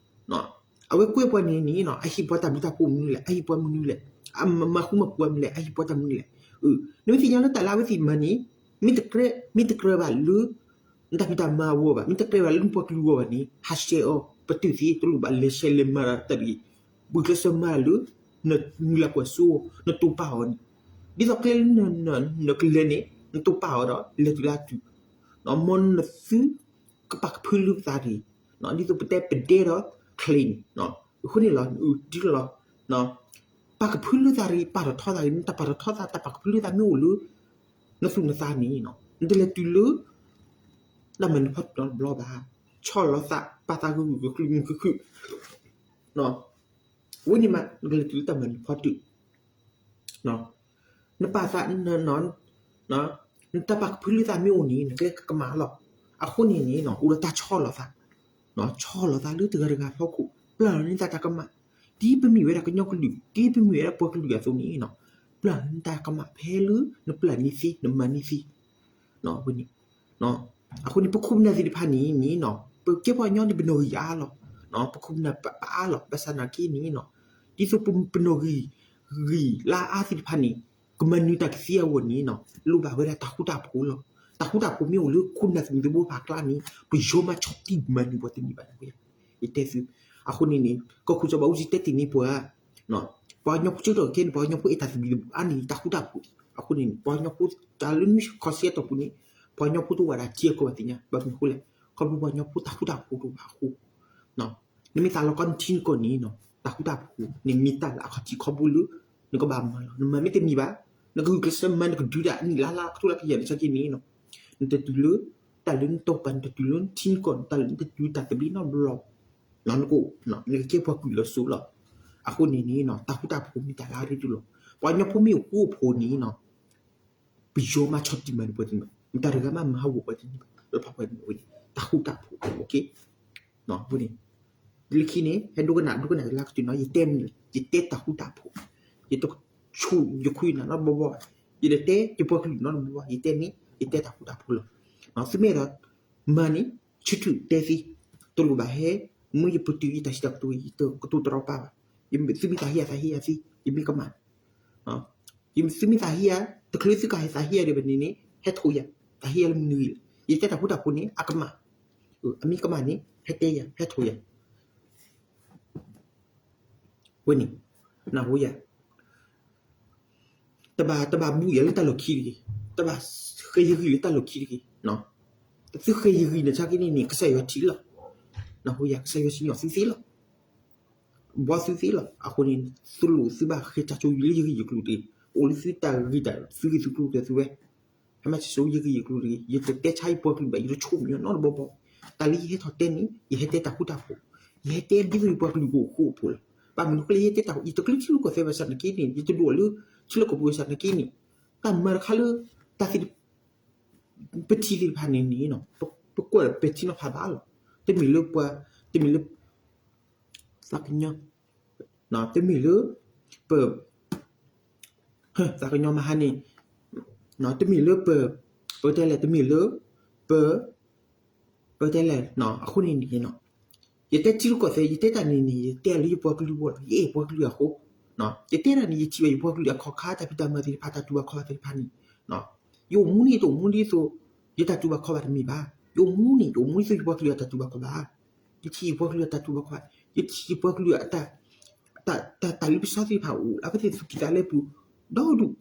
အဝဲကွဲပှၤန့ၣ်န့ၣ် အဟ့ၣ်ပှၤတၢ်ဘျုးတၢ်ဖှိၣ်မနုၤလဲၣ်, အဟ့ၣ်ပှၤမနုၤလဲၣ်, အမၤဃူမၤဖိးမနုၤလဲၣ်, အဟ့ၣ်ပှၤတၢ်မနုၤလဲၣ်. နမ့ၢ်သ့ၣ်ညါလၢတၢ်လၢအဝဲသ့ၣ်မၤန့ၣ် မ့ၢ်တကြၢး မ့ၢ်တကြၢးဘၣ်လၢ နတၢ်ဖံးတၢ်မၤအဂီၢ်ဘၣ်, မ့ၢ်တကြၢးဘၣ်လၢနပှၤကလုာ်အဂီၢ်ဘၣ်န့ၣ် ဟးဆှဲးအီၤ, ပတုာ်သ့ တလိၣ်ဘၣ်လဲၤဆှဲးလဲၤမၤတၢ်တဂ့ၤ, ဘှံးကျဲးစၢးမၤလၢ နမုၢ်လၢ်ကွၢ်စိ နတိာ်ပာ်အီၤန့ၣ်, ဒ်သိးကျဲလၢ နကလဲၤန့ၣ် နတိာ်ပာ်အီၤဒီး လဲၤတုၤလၢအတုၤ, မ်နသု ကပာ်ကဖၢလၢသးတဂ့ၤ, ဒ်သိးပတဲပဒဲဒီး claim န့ၣ်, အဃိန့ၣ်လီၤ ဒ်လီၤ, ပာ်ကဖၢလၢသးတဂ့ၤ, ပာ်ထီၣ်ထီသးတဂ့ၤ, နတၢ်ပာ်ထီၣ်ထီသး တၢ်ပာ်ကဖၢလၢသးမ့ၢ်အိၣ်လၢ နသူၣ်နသးန့ၣ် နတလဲၤတုၤလၢ တၢ်မၤနၢၤဖီတၢၣ်နီတဘျီဘၣ်, ဆီၣ်လီၤသး ပာ်သးဂုာ်ဂုာ်ကျုာ်ကျုာ်, အဝဲန့ၣ်မး နကလဲၤတုၤလၢတၢ်မၤနၢၤဖီတၢၣ် နပာ်သး နတၢ်ပာ်ကဖၢလၢသးမ့ၢ်အိၣ်န့ၣ် နကျဲကမၣ်လီၤ. အဃိန့ၣ်န့ၣ် အိၣ်ဒီးတၢ်ဆီၣ်လီၤသး, ဆီၣ်လီၤသးလၢတဂၤတဂၤဖီခိၣ်, ပျၢ်လီၤန့ၢ်သးတၢ်ကမၣ်, ဒ်ပမ့ၢ်ဝဲဒၣ်ကညီကလုာ်, ဒ်ပမ့ၢ်ဝဲဒၣ်ပှၤကလုာ်အသိးန့ၣ်, ပျၢ်လီၤန့ၢ်တၢ်ကမၣ်ဖဲလၢ နပျၢ်န့ၢ်သ့ နမၤန့ၢ်သ့ ဝဲန့ၣ်, အဃိန့ၣ် ပခိၣ်ပနၢ်သ့ၣ်တဖၣ်န့ၣ်န့ၣ် ပကဲပှၤကညီန့ၣ် ပနီၣ်ဂံၢ်အါလီၤ, ပခိၣ်ပနၢ်အါလီၤ, ဘၣ်ဆၣ်နာ်က့န့ၣ် ဒ်သိးပနီၣ်ဂံၢ် ဂံၢ်လၢအါသ့ၣ်တဖၣ်န့ၣ် ကမၤနၢၤတၢ်ကသ့အဂီၢ်န့ၣ် လိၣ်ဘၣ်ဝဲဒၣ်တၢ်ဃူတၢ်ဖိးလီၤ. တၢ်ဃူတၢ်ဖိးမ့ၢ်အိၣ်လၢခိၣ်နၢ်သမံသမိးဖးကျါန့ၣ် ပယီၤမၤဆီၣ်တံၢ်မၤနၢၤပှၤတန့ၢ်ဘၣ်န့ၣ်, ယတဲသု, အဃိန့ၣ်န့ၣ် ကီၢ်ခိၣ်စီၤဘးအူကၠံတဲတ့ၢ်န့ၢ်ပှၤ ပှၤကညီဖိဆၢကတီၢ်ခဲအံၤန့ၣ် ပှၤကညီဖိအဲၣ်တၢ်သဘံၣ်သဘုၣ်အါန့ၢ်တၢ်ဃူတၢ်ဖိး, အဃိန့ၣ် ပှၤကညီဖိတၢ်လၢနွံခီဆံအတီၢ်ပူၤန့ၣ် ပှၤကညီဖိတအိၣ်ဝဲဒၣ်ထံအကီၢ်ဘၣ်သ့ၣ်ညါ, ဘၣ်မနုၤအဃိလဲၣ်, ခီဖျိပှၤကညီဖိတၢ်ဃူတၢ်ဖိးတအိၣ်ဘၣ်အဃိ နမ့ၢ်သးလီၤကီနထံနကီၢ်န့ၣ် တၢ်ဃူတၢ်ဖိးန့ၣ်မ့ၢ်တၢ်လၢအခီၣ်ထံးခီၣ်ဘိလၢ နကဘၣ်မၤလီၤ. နမၤမ့ၢ်တန့ၢ်ဘၣ်, နကဂုာ်ကျဲးစၢးမၤ နကဒုးတၢ်နံၣ်လါလါကထိလၢကယၤန့ၣ်ဆၢက့န့ၣ် နတတုၤလၢ တၢ်လၢနတီၢ်ပာ် နတတုၤလၢနထံနကီၢ် တၢ်လၢနတတုၤတၢ်သဘျ့နီတဘျီ, နကအိၣ် နကကဲပှၤကွံာ်လီၤစိလီၤ. အဃိန့ၣ်န့ၣ် တၢ်ဃူတၢ်ဖိးမ့ၢ်တၢ်လၢအရ့ဒိၣ်လီၤ. ပှၤကညီဖိမ့ၢ်အိၣ်ဃူအိၣ်ဖိးန့ၣ် ပယီၤမၤဆီၣ်တံၢ်မၤနၢၤပှၤတန့ၢ်ဘၣ်, မတၤတဂၤမးမၤဟးဂီၤပှၤတန့ၢ်ဘၣ်, လၢဖးပှၤန့ၣ်ဝဲန့ၣ် တၢ်ဃူတၢ်ဖိး, ဝဲန့ၣ် လၢခံန့ၣ် ဟဲဒိကနၣ် ဒိကနၣ်လၢကတုၤနီၤ ယတဲမနုၤလဲၣ်, ယတဲတၢ်ဃူတၢ်ဖိး, ယတဆိၣ်ယခွံနၤနီတဘျီဘျီ, ယတတဲယပှၤကလုာ်နီတဘျီဘျီ, ယတဲန့ၣ် ယတဲတၢ်ဃူတၢ်ဖိးလီၤ. သုမ့ၢ်အဲၣ်ဒိးမၤန့ၣ် ဆၢထၢၣ်တဲသ့, တလိၣ်ဘၣ်ဟဲ မ့ၢ်ယပတုာ်ယတၢ်စံးတၢ်ကတိၤ ယတကတိၤတရီတပါဘၣ်. သုမ့ၢ်သးဟ့ယၤ သးဟ့ယၤသ့, ယမ့ၢ်ကမၣ် သုမ့ၢ်သးဟ့ယၤ တချုးသုကဟဲသးဟ့ယၤဒံးဘၣ်န့ၣ်န့ၣ် ဟဲထိးယၤ, သးဟ့ယၤလၢမနုၤဂ့ၤလဲၣ်. ယတဲတၢ်ဃူတၢ်ဖိးန့ၣ် အကမၣ်, အမ့ၢ်ကမၣ်န့ၣ် ဟဲတဲယၤ ဟဲထိးယၤ, ဝဲန့ၣ် နၢ်ဟူယၤ, တဘၣ် တဘၣ်ဘူးယၤလၢတၢ်လီၢ်ခံတဂ့ၤ, တဘၣ်ဃဲၤယဂံၢ်လၢတၢ်လီၢ်ခံတဂ့ၤ, သုဃဲၤယဂံၢ်န့ၣ်ဆၢက့န့ၣ်န့ၣ် ကစၢ်ယွၤထံၣ်လီၤ, နၢ်ဟူယၤ ကစၢ်ယွၤစံၣ်ညီၣ်သုသ့လီၤ. ဘှီသုသ့လီၤ. အဃိန့ၣ် သုလိၣ်သုဘၣ်ဃ့ၢ်တၢ်ဆိယံၤလၢယဂ့ၢ်ယကျိၤတဂ့ၤ, အိၣ်လၢသုတၢ်ဂ့ၢ်တၢ် သုဂ့ၢ်သုကျိၤတၢ်သုဝဲ, မ့ၢ်ဆိ ယဂ့ၢ်ယကျိၤတဂ့ၤ, ယတတဲဆါယပှၤကလုာ်ဘၣ်, ယတဆိကမိၣ်နီတဘျီဘျီ. တၢ်လၢယဟဲထီၣ်တဲန့ၣ် ယဟဲတဲတၢ်ဃူတၢ်ဖိး, ယဟဲတဲဒ်သိးယပှၤကလုာ်ကအိၣ်ဃူအိၣ်ဖိးလီၤ. ဘၣ်မနုၤအဃိလၢယဟဲတဲတၢ်ဃူ, ယတကျၢထံရူၢ်ကီၢ်သဲးဘၣ်ဆၣ်သနာ်က့န့ၣ်, ယတဒိးလၢထံလီၢ်ကီၢ်ပူၤဘၣ်ဆၣ်သနာ်က့န့ၣ်, တၢ်မၤတခါလၢ တၢ်သ့ၣ် ပထံၣ်သ့ၣ်တဖၣ်န့ၣ်န့ၣ် ပကွၢ်ဒီးပဲာ်ထံနီၤဖးဘၣ်လီၤ. တမ့ၢ်လၢပှၤ, တမ့ၢ်လၢ သးကညီ, တမ့ၢ်လၢ ပ သးကညီမဟါန့ၣ်, တမ့ၢ်လၢပ, ပတဲလဲၣ်, တမ့ၢ်လၢ ပ, ပတဲလဲၣ်, အဃိန့ၣ်န့ၣ်, ယတဲထံရူၢ်ကီၢ်သဲး, ယတဲတၢ်န့ၣ်န့ၣ် ယတဲလၢယပှၤကလုာ်အဂီၢ်လီၤ, ယအဲၣ်ပှၤကလုာ်အဃိ. ယတဲတၢ်န့ၣ် ယထံၣ်ဘၣ်ယပှၤကလုာ်အခီၣ်ခါ တၢ်ဖံးတၢ်မၤသ့ၣ်တဖၣ် တၢ်တူၢ်ဘၣ်ခီၣ်ဘၣ်သ့ၣ်တဖၣ်န့ၣ်, ယအိၣ်မူန့ၣ် ယတအိၣ်မူဒ်သိး ယတၢ်တူၢ်ဘၣ်ခီၣ်ဘၣ်တမ့ၢ်ဘၣ်. ယအိၣ်မူန့ၣ် ယအိၣ်မူဒ်သိးယပှၤကလုာ်အတၢ်တူၢ်ဘၣ်ခီၣ်ဘၣ်. ယထံၣ်ယပှၤကလုာ်အတၢ်တူၢ်ဘၣ်ခီၣ်ဘၣ်, ယထံၣ်ယပှၤကလုာ်အတၢ်, တၢ်, တၢ်လ့ပစီသ့ၣ်တဖၣ်အိၣ် အဝဲသ့ၣ်သူၣ်ကံၢ်သးလဲပူၤ ဒီဒူၣ်.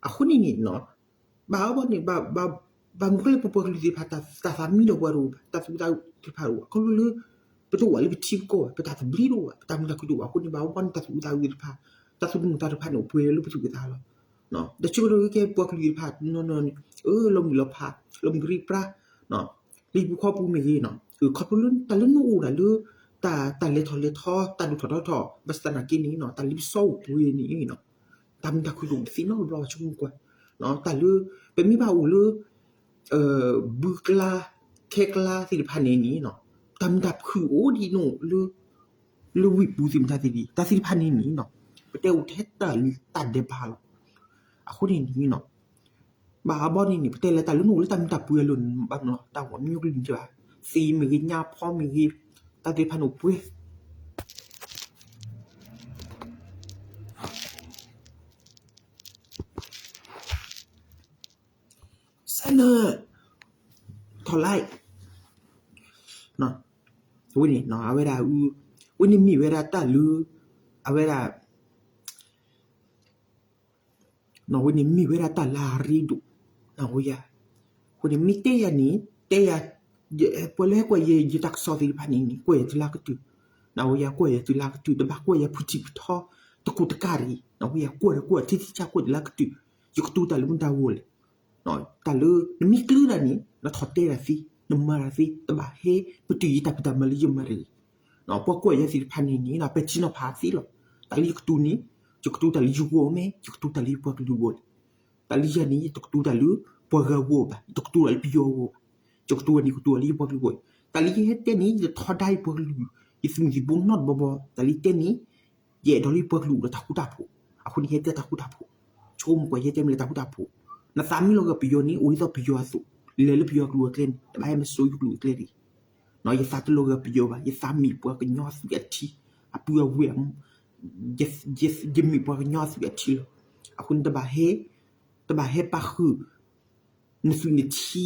အဃိန့ၣ်န့ၣ် ဘၣ်အဘီန့ၣ် ဘၣ်မနုၤဃိလၢပပှၤကလုာ်သ့ၣ်တဖၣ် တၢ်သးမံဒီးပှၤတအိၣ်ဘၣ်, တၢ်သူၣ်အုးသးအုးသ့ၣ်တဖၣ်တအိၣ်ဘၣ်, ခီဖျိလၢ ပတအိၣ်လၢပထံပကီၢ်ဘၣ်, ပတၢ်သဘျ့တအိၣ်ဘၣ်, ပတၢ်မုာ်တၢ်ခုၣ်တအိၣ်ဘၣ်. အဃိန့ၣ် ဘၣ်အဘီန့ၣ် တၢ်သူၣ်အုးသးအုးသ့ၣ်တဖၣ်, တၢ်သူၣ်တမုာ်သးတဖၣ်န့ၣ် အိၣ်ပှဲၤလၢပသူၣ်ပသးလီၤ. ဒီးဆၢကတီၢ်ကဲပှၤကလုာ်သ့ၣ်တဖၣ်နီၢ်နီၢ်န့ၣ် အၢ လီၤမုၢ်လီၤဖး, လီၤမုၢ်ကရံပြါ, လၢဟံၣ်ပူၤဃီပူၤမ့ၢ်ဂ့ၤ, ခီဖျိလၢတၢ်လၢနအိၣ်ဒၣ်လၢ တၢ်, တၢ်လဲၤထီၣ်လဲၤထီ တၢ်ဒိၣ်ထီၣ်ထီထီၣ် ဘၣ်ဆၣ်သနာ်က့န့ၣ် တၢ်လ့ပစီအိၣ်ပှဲၤန့ၣ် တၢ်မုာ်တၢ်ခုၣ်တအိၣ်တသ့နီတဘျီဘၣ် ဆိကမိၣ်ကွၢ်. တၢ်လၢ ပမ့ၢ်ဘၣ်အိၣ်လၢ ဘုကျါ ခဲကျါသ့ၣ်တဖၣ်န့ၣ်န့ၣ် တၢ်မုာ်တၢ်ခုၣ်အိၣ်ဒံးန့ၣ်လၢ လၢဝ့ၢ်ပူၤသ့ၣ်မတၤသ့ၣ်ဒံး တၢ်သ့ၣ်တဖၣ်န့ၣ်န့ၣ် ပတဲအိၣ်ထဲတၢ်လံတၢ်ဒဲးဘးလီၤ. အဃိန့ၣ်န့ၣ် ဘၣ်အဘီန့ၣ်န့ၣ် ပတဲလၢတၢ်လၢနအိၣ်လၢတၢ်မုာ်တၢ်ပှဲၤအလိၤန့ၣ် ဘၣ်မနုၤလီၤ တၢ်ဂီၤမံကလုၢ်န့ၣ်ဘၣ်, သ့မ့ၢ်ဂ့ၤ ညါဖီမ့ၢ်ဂ့ၤ တၢ်သ့ၣ်တဖၣ်န့ၣ်အိၣ်ပှဲၤ စဲနၢၣ် ထီၣ်လၢ် ဝဲန့ၣ် အဝဲဒၣ် ဝဲန့ၣ်မ့ၢ်ဝဲဒၣ်တၢ်လၢ အဝဲဒၣ် ဝဲန့ၣ်မ့ၢ်ဝဲဒၣ်တၢ်လၢအရ့ဒိၣ် နၢ်ဟူယၤ, အဃိန့ၣ် မ့ၢ်တဲယၤန့ၣ် တဲယၤ ပှၤလၢဟဲကွၢ်ယၤယတၢ်ကစီၣ်သ့ၣ်တဖၣ်န့ၣ်န့ၣ် ကွၢ်ယၤတုၤလၢကတုၤ, နၢ်ဟူယၤ ကွၢ်ယၤတုၤလၢကတုၤ တဘၣ်ကွၢ်ယၤဖုထံၣ်ဖုထီ တကိးတကၢ်တဂ့ၤ, နၢ်ဟူယၤ ကွၢ်ဒီးကွၢ်ထံထံဆးကွၢ်တုၤလၢကတုၤ, ယကတိၤတၢ်လၢမတၤဂီၢ်လဲၣ် တၢ်လၢ နမ့ၢ်ကျၢၤတၢ်န့ၣ် နထီၣ်တဲတၢ်သ့, နမၤတၢ်သ့, တဘၣ်ဟဲပတုာ်ယတၢ်ဖံးတၢ်မၤလၢယမၤတဂ့ၤ, ပှၤကွၢ်ယၤသ့ၣ်တဖၣ်န့ၣ်န့ၣ် ပဲာ်ထံနီၤဖးသ့လီၤ. တၢ်လၢယကတိၤန့ၣ် ယကတိၤတၢ်လၢယဂီၢ်မ့ၢ် ယကတိၤတၢ်လၢယပှၤကလုာ်ဂီၢ်လဲၣ်. တၢ်လၢယၤန့ၣ် ယတကတိၤတၢ်လၢပှၤဂၤဂီၢ်ဘၣ်, ယတကတိၤတၢ်လၢပယီၤဂီၢ်ဘၣ်, ယကတိၤတၢ်န့ၣ် ယကတိၤတၢ်လၢယပှၤကလုာ်ဂီၢ်, တၢ်လၢယဟဲတဲန့ၣ် ယတထီဒါယပှၤကလုာ်, ယသုးမုၢ်သံၣ်ဘိနီတဘျီဘျီ, တၢ်လၢယတဲန့ၣ် ယအဲၣ်ဒိးလၢယပှၤကလုာ်အိၣ်ဒီးတၢ်ဃူတၢ်ဖိး, အဃိန့ၣ် ယဟဲတဲတၢ်ဃူတၢ်ဖိး, ဆိကမိၣ်ကွၢ် ယဟဲတဲမ့ၢ်လၢတၢ်ဃူတၢ်ဖိး, နသးမ့ၢ်လီၤဂာ်ပယီၤန့ၣ် အိၣ်ဒ်သိးပယီၤအသိး, လဲၤလၢပယီၤကလုာ်အကျဲန့ၣ် တဘၣ်ဟဲမၤစိာ်ယကလုာ်အကျဲတဂ့ၤ, ယသးတလီၤဂာ်ပယီၤဘၣ်, ယသးမ့ၢ်ပှၤကညီအသွံၣ်အထံ, အပုၢ်အဝဲၢ်, ယမ့ၢ်ပှၤကညီအသွံၣ်အထံလီၤ, အဃိန့ၣ် တဘၣ်ဟဲ, တဘၣ်ဟဲပာ်ဃုာ် နသွံၣ်နထံ,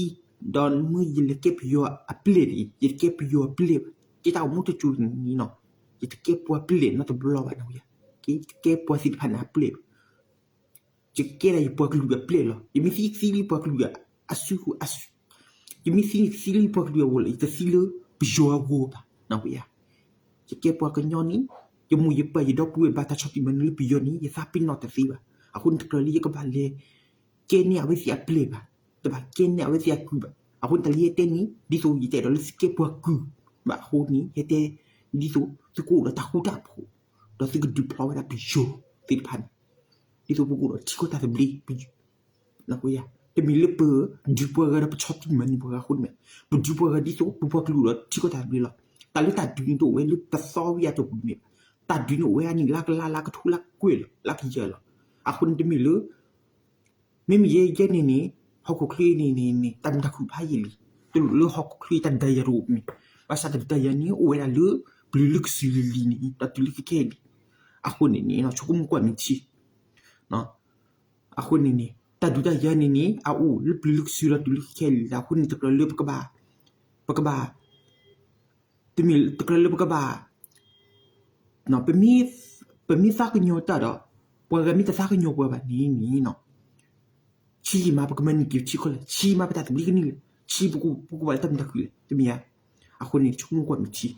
ဒီးမ့ၢ်ယလဲၤကဲပယီၤအပျဲၢ်တဂ့ၤ, ယတကဲပယီၤအပျဲၢ်ဘၣ်, ယတၢ်အိၣ်မူတစိၤန့ၣ်နီၤ, ယတကဲပှၤပျဲၢ်နီတဘျီဘၣ်နဝဲ, ယတကဲပှၤသ့ၣ်တဖၣ်န့ၣ်အပျဲၢ်ဘၣ်, ယကဲဒၣ်ယပှၤကလုာ်အပျဲၢ်လီၤ. ယမ့ၢ်သံသံလၢယပှၤကလုာ်အစု, ယမ့ၢ်သံသံလၢယပှၤကလုာ်အဂီၢ်လီၤ, ယတသံလၢပယီၤအဂီၢ်ဘၣ်နဝဲ, ယကဲပှၤကညီန့ၣ်, ယမိၢ်ယပၢ်ယဒီပုၢ်ဝဲၢ် ဘၣ်တၢ်ဆီၣ်တံၢ်မၤနၢၤလၢပယီၤန့ၣ် ယသးပ့ၤနီၣ်တသ့ဘၣ်. အဃိန့ၣ် တကြၢးလၢယကဘၣ်လဲၤ ကဲန့ၢ်အဝဲသ့ၣ်အပျဲၢ်ဘၣ်, တဘၣ်ကဲန့ၢ်အဝဲသ့ၣ်အကုၢ်ဘၣ်. အဃိန့ၣ် တၢ်လၢယတဲန့ၣ် ဒ်သိးယတအဲၣ်ဒိးလၢသုကဲပှၤကုၢ်ဘၣ်အဃိန့ၣ် ယတဲ ဒ်သိးသုကအိၣ်ဒီးတၢ်ဃူတၢ်ဖိး, ဒီးသုကဒုးဖျီဝဲဒၣ်ပယီၤသ့ၣ်တဖၣ်န့ၣ်, ဒ်သိးပကအိၣ်ဒီးထံကီၢ်တၢ်သဘျ့ တမ့ၢ်လၢပဒုးပှၤဂၤဒီးပဆီၣ်တံၢ်မၤနၢၤပှၤဂၤအဃိန့ၣ်, ပဒုးပှၤဂၤဒ်သိးပပှၤကလုာ်အိၣ်ဒီးထံကီၢ်တၢ်သဘျ့လီၤ. တၢ်လၢတၢ်ဒုးန့ၣ်တအိၣ်ဝဲလၢပသီဝံၤအတီၢ်ပူၤတမ့ၢ်ဘၣ်. တၢ်ဒုးန့ၣ်အိၣ်ဝဲဒၣ်န့ၣ် လၢကလါလၢကထိလၢကကွဲၢ်လီၤ လၢကယဲၢ်လီၤ. အဃိန့ၣ်တမ့ၢ်လၢ မ့မ့ၢ်ယဲယဲန့ၣ်န့ၣ် ဟီၣ်ခိၣ်ချၢအံၤန့ၣ်န့ၣ် တၢ်မုာ်တၢ်ခုၣ်ဖးယံာ်လံ. တလိၣ်လၢဟီၣ်ခိၣ်ချၢအံၤတၢ်ဒုးယၤတအိၣ်မ့ၢ်, ဘၣ်ဆၣ်တၢ်ဒုးတၢ်ယၤန့ၣ် အိၣ်ဝဲဒၣ်လၢပျၢၤလၢကစုၤလံၤလံၤန့ၣ် ဒီးတုၤလၢခဲခဲအံၤလံ. အဃိန့ၣ်န့ၣ် ဆိကမိၣ်ကွၢ်မ့ၢ်ထံ အဃိန့ၣ်န့ၣ် တၢ်ဒုးတၢ်ယၤန့ၣ်န့ၣ် အအိၣ်လၢပျၢၤလၢကစုၤဒီးတုၤလၢခဲခဲအံၤလံ. အဃိန့ၣ် တကြၢးလၢပကဘၣ်, ပကဘၣ် တမ့ၢ်တကြၢးလၢပကဘၣ် ပမ့ၢ်သးကညီၤတၢ်ဒီး ပှၤဂၤမ့ၢ်တသးကညီၤပှၤဘၣ်န့ၣ်န့ၣ် ဆံးယံာ်မးပကမၤန့ၢ်က့ၤထံကီၢ်လဲၣ်, ဆံးမးပတၢ်သဘျ့ကန့ၢ်လဲၣ်, ဆံးပကဘၣ်တၢ်မုာ်တၢ်ခုၣ်လဲၣ်, တမ့ၢ်ဧါ. အဃိန့ၣ် ဆိကမိၣ်ကွၢ်မ့ၢ်ထံ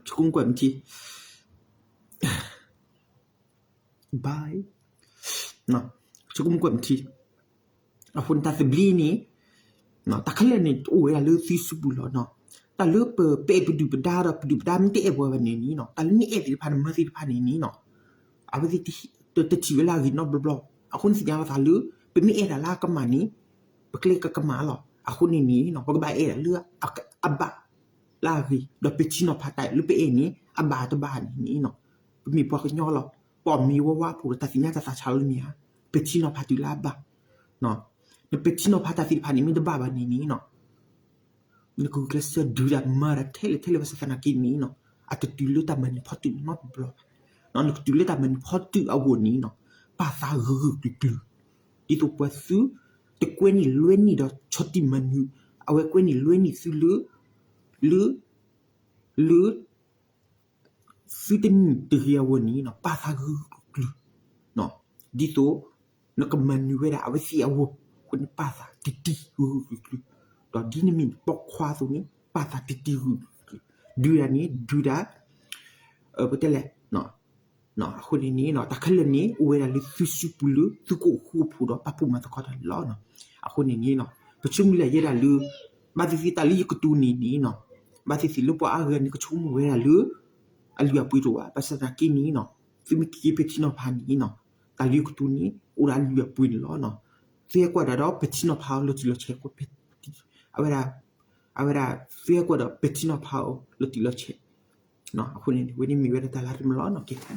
ဆိကမိၣ်ကွၢ်မ့ၢ်ထံ bye ဆိကမိၣ်ကွၢ်မထံ အဃိန့ၣ်တၢ်သဘျ့န့ၣ် တၢ်ခဲလၢာ်န့ၣ် အိၣ်ဝဲဒၣ်လၢသုစုပူၤလီၤနီၤ. တၢ်လၢပ ပအဲၣ်ပဒုၣ်ပဒါဒီးပဒုၣ်ပဒါမ့ၢ်တအဲၣ်ပှၤဘၣ်န့ၣ်န့ၣ်နီၤ တၢ်လၢမ့ၢ်အဲၣ်သ့ၣ်တဖၣ်န့ၣ် မၢသ့ၣ်တဖၣ်န့ၣ်န့ၣ်နီၤ အဝဲသ့ၣ်တထံၣ်ဝဲလၢအဂ့ၤနီတဘျီဘျီ. အဃိန့ၣ်သ့ၣ်ညါလီၤသးလၢ ပမ့ၢ်အဲၣ်ဒၣ်လၢအကမၣ်န့ၣ် ပကျဲကကမၣ်လီၤ. အဃိန့ၣ်န့ၣ်နီၤ ပကဘၣ်အဲၣ်ဒၣ်လၢ အဘၣ် လၢအဂ့ၤ ဒီးပထံနီၤဖးတၢ်လၢပအဲၣ်န့ၣ် အဘၣ်တဘၣ်န့ၣ်န့ၣ်နီၤ ပမ့ၢ်ပှၤကညီလီၤ. ပအီၣ်မ့ၤဝါဝါဖိဒီးတၢ်သ့ၣ်ညါတၢ်သးဆးလၢမ့ၢ်ဧါ ပထံနီၤဖးတုၤလၢအဘၣ် နပထံနီၤဖးတၢ်သ့ၣ်တဖၣ်န့ၣ် မ့ၢ်တဘၣ်ဘၣ်န့ၣ်န့ၣ်နီၤ နကဂုာ်ကျဲးစၢးဒုးတၢ်မၤတၢ်ထဲလဲၣ်ထဲလဲၣ်ဘၣ်ဆၣ်သနာ်က့န့ၣ်နီၤ အတတုၤလၢတၢ်မၤနၢၤဖီတၢၣ်နီတဘျီဘၣ်. နကတုၤလၢတၢ်မၤနၢၤဖီတၢၣ်အဂီၢ်န့ၣ်နီၤ ပာ်သးဂၢၢ်ဂၢၢ်ကျၢၤကျၢၤ ဒ်သိးပှၤသု တကွဲန့ၢ်လွဲန့ၢ်ဒီးဆီၣ်တံၢ်မၤနၢၤ အဝဲကွဲန့ၢ်လွဲန့ၢ်သုလၢ လၢ လၢ သုတနံၤတဂ့ၤအဂီၢ်န့ၣ်နီၤ ပာ်သးဂၢၢ်ဂၢၢ်ကျၢၤကျၢၤ ဒ်သိး နကမၤနၢၤဝဲဒၣ်အဝဲသ့ၣ်အဂီၢ် အဃိန့ၣ်ပာ်သးတံၢ်တံၢ်ဂၢၢ်ဂၢၢ်ကျၢၤကျၢၤ ဒီးဒ်နမ့ၢ်ပိာ်ခွါအသိးန့ၣ် ပာ်သးတံၢ်တံၢ်ဂၢၢ်ဂၢၢ်ကျၢၤ ဒုးတၢ်န့ၣ် ဒုးတၢ် ပတဲလဲၣ် အဃိန့ၣ်န့ၣ် တၢ်ခဲလၢာ်န့ၣ် အိၣ်ဝဲဒၣ်လၢသုစုပူၤလၢ သုကအိၣ်ဃူအိၣ်ဖိးဒီးပာ်ဖှိၣ်မၤသကိးတၢ်န့ၣ်လီၤ. အဃိန့ၣ်န့ၣ် ပဆိမုၢ်လၢ်ယဲဒၣ်လၢ ဘၣ်သ့ၣ်သ့ၣ်တၢ်လၢယကတိၤန့ၣ်န့ၣ် ဘၣ်သ့ၣ်သ့ၣ်လၢပှၤအါဂၤန့ၣ် ကဆိကမိၣ်ဝဲဒၣ်လၢ အလုၢ်အပှ့ၤတအိၣ်ဘၣ် ဘၣ်ဆၣ်သနာ်က့န့ၣ် သုမ့ၢ်က့ၤပထံနီၤဖးန့ၣ် တၢ်လၢယကတိၤန့ၣ် အိၣ်ဒီးအလုၢ်အပှ့ၤန့ၣ်လီၤ. သုဟဲကွၢ်ဒၣ်ဒီးပထံနီၤဖးအီၤလီၤတံၢ်လီၤဆဲး အဝဲဒၣ် အဝဲဒၣ် သုဟဲကွၢ်ဒီးပထံနီၤဖးအီၤလီၤတံၢ်လီၤဆဲး အဃိန့ၣ် ဝဲန့ၣ်မ့ၢ်ဝဲဒၣ်တၢ်လၢတမံၤလီၤ.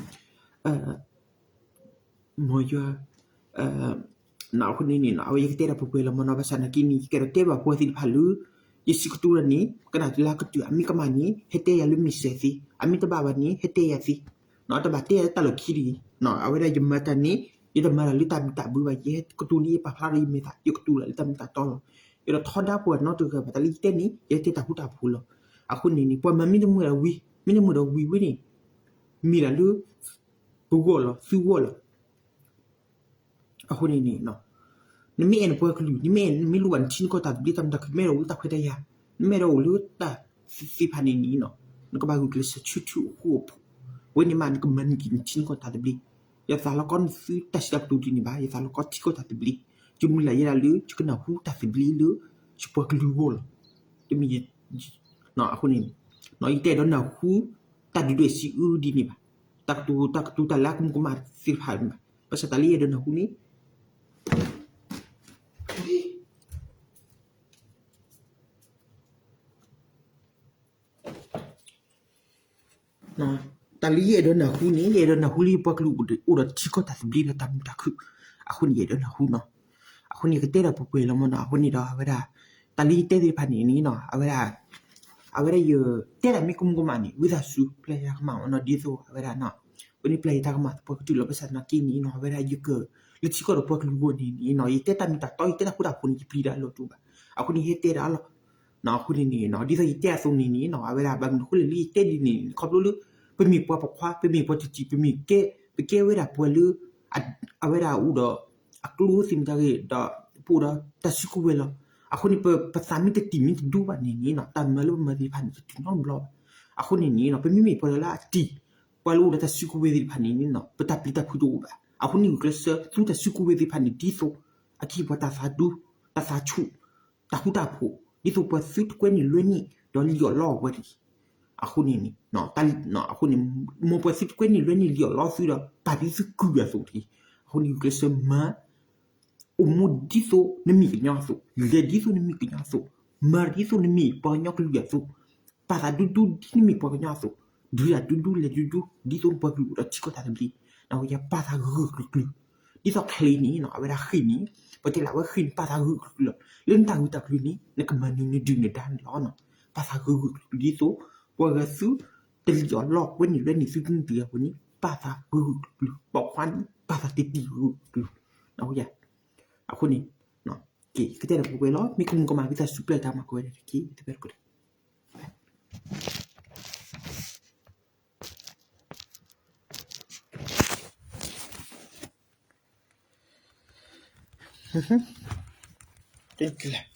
မ်ယွၤ အဃိန့ၣ်န့ၣ် အဝဲယကတဲဒၣ်ပှဲၤပှဲၤလီၤမ့ၢ်နီၤ ဘၣ်ဆၣ်သနာ်က့န့ၣ် ယကဲဒိးတဲဘၣ်ပှၤသ့ၣ်တဖၣ်လၢ ယစံးကတိၤတၢ်န့ၣ် ကနၣ်တုၤလၢအကတၢၢ် အမ့ၢ်ကမၣ်န့ၣ် ဟဲတဲယၤလၢ message သ့ အမ့ၢ်တဘၣ်ဘၣ်န့ၣ် ဟဲတဲယၤသ့ တဘၣ်တဲယၤလၢတၢ်လီၢ်ခံတဂ့ၤ အဝဲဒၣ်ယမၤတၢ်န့ၣ် ယတမၤတၢ်လၢတၢ်မုာ်တၢ်ဘၢဘၣ် ယဟဲကတိၤန့ၣ် ယပာ်ဖျါဒီးယမဲာ်သၣ် ယကတိၤတၢ်လၢတၢ်မ့ၢ်တၢ်တီလီၤ. ယတထီဒါပှၤနီတဂၤဘၣ် တၢ်လၢယတဲန့ၣ် ယတဲတၢ်ဃူတၢ်ဖိးလီၤ. အဃိန့ၣ်န့ၣ် ပှၤမၤမ့ၢ်တမုာ်ဒီးဝံၤ မ့ၢ်တမုာ်ဒီးဝံၤဝံၤန့ၣ် မ့ၢ်ဒၣ်လၢ ပဂီၢ်လီၤ သုဂီၢ်လီၤ. အဃိန့ၣ်န့ၣ် နမ့ၢ်အဲၣ်နပှၤကလုာ် နမ့ၢ်အဲၣ် နမ့ၢ်လိၣ်ဘၣ်နထံနကီၢ်တၢ်သဘျ့တၢ်မုာ်တၢ်ခုၣ် မ့ၢ်အဲၣ်ဒိးအိၣ်လၢတၢ်ခွဲးတၢ်ယာ် နမ့ၢ်အဲၣ်ဒိးအိၣ်လၢတၢ်သ့ၣ်တဖၣ်န့ၣ်န့ၣ် နကဘၣ်ဂုာ်ကျဲးစၢးဆၢထၢၣ်အိၣ်ဃူအိၣ်ဖိး ဝဲန့ၣ်မး နကမၤန့ၢ်က့ၤနထံနကီၢ်တၢ်သဘျ့. ယသးလီကီနသုတၢ်စံးတၢ်ကတိၤဒ်န့ၣ်ဘၣ် ယသးလီကီထံကီၢ်တၢ်သဘျ့ ယမုၢ်လၢ်ယဲဒၣ်လၢ ယကနၢ်ဟူတၢ်သဘျ့လၢ ယပှၤကလုာ်အဂီၢ်လီၤ. တမ့ၢ် အဃိန့ၣ် ယတအဲၣ်ဒိးနၢ်ဟူ တၢ်ဒုၣ်ဒွဲၣ်စံးအၢဒ်န့ၣ်ဘၣ်. တၢ်ကတိၤ တၢ်ကတိၤတၢ်လၢအကမူကမၣ်သ့ၣ်တဖၣ်န့ၣ်ဘၣ်. ဘၣ်ဆၣ်တၢ်လၢယအဲၣ်ဒိးနၢ်ဟူန့ၣ် တၢ်လၢယအဲၣ်ဒိးနၢ်ဟူန့ၣ် ယအဲၣ်ဒိးနၢ်ဟူလၢယပှၤကလုာ်အိၣ်ဒီးထံကီၢ်တၢ်သဘျ့ဒီးတၢ်မုာ်တၢ်ခုၣ်. အဃိန့ၣ် ယအဲၣ်ဒိးနၢ်ဟူနီၤ. အဃိန့ၣ် ယကတဲဒီးပှဲၤပှဲၤလီၤမ့ၢ်နီၤ. အဃိန့ၣ်ဒီး အဝဲဒၣ် တၢ်လၢယတဲသ့ၣ်တဖၣ်န့ၣ်န့ၣ်နီၤ အဝဲဒၣ် အဝဲဒၣ်ယတဲတၢ်မ့ၢ်ကမူကမၣ်န့ၣ် ဝံသးစူၤ ပျဲယတၢ်ကမၣ်မ့ၢ်နီၤ ဒ်သိးအဝဲဒၣ် ပန့ၢ်ပျဲယတၢ်ကမၣ်သပှၢ်ကတၢၢ်လီၤ. ဘၣ်ဆၣ်သနာ်က့န့ၣ်နီၤ အဝဲဒၣ်ယက လၢထံကီၢ်ဒီးပှၤကလုာ်အဂီၢ်န့ၣ်န့ၣ်နီၤ ယတဲတၢ်မ့ၢ်တၢ်တီ ယတဲတၢ်ဃူတၢ်ဖိးန့ၣ် ယပျံၤတၢ်လီၤတူာ်ဘၣ်. အဃိန့ၣ် ယဟဲတဲဒၣ်လီၤ. အဃိန့ၣ်န့ၣ်နီၤ ဒ်သိးယတဲအသိးန့ၣ်န့ၣ်နီၤ အဝဲဒၣ် ဘၣ်မနုၤအဃိလဲၣ်လၢယတဲဒ်န့ၣ်န့ၣ် ခီဖျိလၢ ပမ့ၢ်ပှၤပိာ်ခွါ ပမ့ၢ်ပှၤတံၢ်တံၢ် ပမ့ၢ်ကဲ ပကဲဝဲဒၣ်ပှၤလၢ အဝဲဒၣ်အိၣ်ဒီး အကျိသ့ၣ်မတၤဂ့ၤဒီး ပအိၣ်ဒီးတၢ်စုကဝဲၤလီၤ. အဃိန့ၣ် ပ ပသးမ့ၢ်တတံၢ်မ့ၢ်တဒိဘၣ်န့ၣ်န့ၣ်နီၤ တၢ်မၤလၢပမၤသ့ၣ်တဖၣ်န့ၣ် တတုၤနီတဘျီဘၣ်. အဃိန့ၣ်န့ၣ်နီၤ ပမ့မ့ၢ်ပှၤလၢအတံၢ် ပှၤလၢအိၣ်ဒီးတၢ်စုကဝဲၤသ့ၣ်တဖၣ်န့ၣ်န့ၣ်နီၤ ပတၢ်ပျံၤတၢ်ဖုးတအိၣ်ဘၣ်. အဃိန့ၣ် ဂုာ်ကျဲးစၢး သူတၢ်စုကဝဲၤသ့ၣ်တဖၣ်န့ၣ် ဒ်သိး အကဟ့ၣ်ပှၤတၢ်သးဒူ တၢ်သးဆူၣ် တၢ်ဃူတၢ်ဖိး ဒ်သိးပှၤသုတကွဲန့ၢ်လွဲန့ၢ် ဒီးလံၣ်အီၣ်လီအီၣ်ဝဲတဂ့ၤ. အဃိန့ၣ်န့ၣ် အဃိန့ၣ် မ်ပှၤသုတကွဲန့ၢ်လွဲန့ၢ်လံၣ်အီၣ်လီသုဒီး ပာ်ဒ်သုကုၢ်အသိးတဂ့ၤ. အဃိန့ၣ် ဂုာ်ကျဲးစၢးမၤ အိၣ်မူဒ်သိးနမ့ၢ်ကညီအသိး, လဲၤဒ်သိးနမ့ၢ်ကညီအသိး, မၤဒ်သိးနမ့ၢ်ပှၤကညီကလုာ်အသိး, ပာ်သးဒူဒူဒ်နမ့ၢ်ပှၤကညီအသိး, ဒုးတၢ်ဒူဒူလဲၤဒူဒူ ဒ်သိးနပှၤကလုာ်အိၣ်ဒီးထံကီၢ်တၢ်သဘျ့, နဝဲယပာ်သးဂၢၢ်ဂၢၢ်ကျၢၤကျၢၤ, ဒ်သိးချံးန့ၣ် အဝဲဒၣ်ဃ့ၢ်န့ၣ်, ပတဲလၢအဝဲဃ့ၢ်န့ၣ် ပာ်သးဂၢၢ်ဂၢၢ်ကျၢၤလီၤ. လၢနတၢ်ဂ့ၢ်တၢ်ကျိၤန့ၣ် နကမၤနၢၤနဒုၣ်နဒါန့ၣ်လီၤ. ပာ်သးဂၢၢ်ဂၢၢ်ကျၢၤကျၢၤ ဒ်သိး ပှၤဂၤသု တလံၣ်အီၣ်လီအီၣ် ကွဲန့ၢ်လွဲန့ၢ်သုတနံၤတဂၤအဃိန့ၣ် ပာ်သးဂၢၢ်ဂၢၢ်ကျၢၤကျၢၤ, ပိာ်ခွါန့ၣ် ပာ်သးတံၢ်တံၢ်ဂၢၢ်ဂၢၢ်ကျၢၤကျၢၤ. အဃိန့ၣ် ကဲ ကတဲဒီးပှဲၤပှဲၤလီၤ. မ့ၢ်ကမူၤကမၣ် ဝံသးစူၤပျဲၢ်တၢ်မၤကဝဲဒၣ်တက့ၢ် တပျဲၢ်တကလဲၣ်.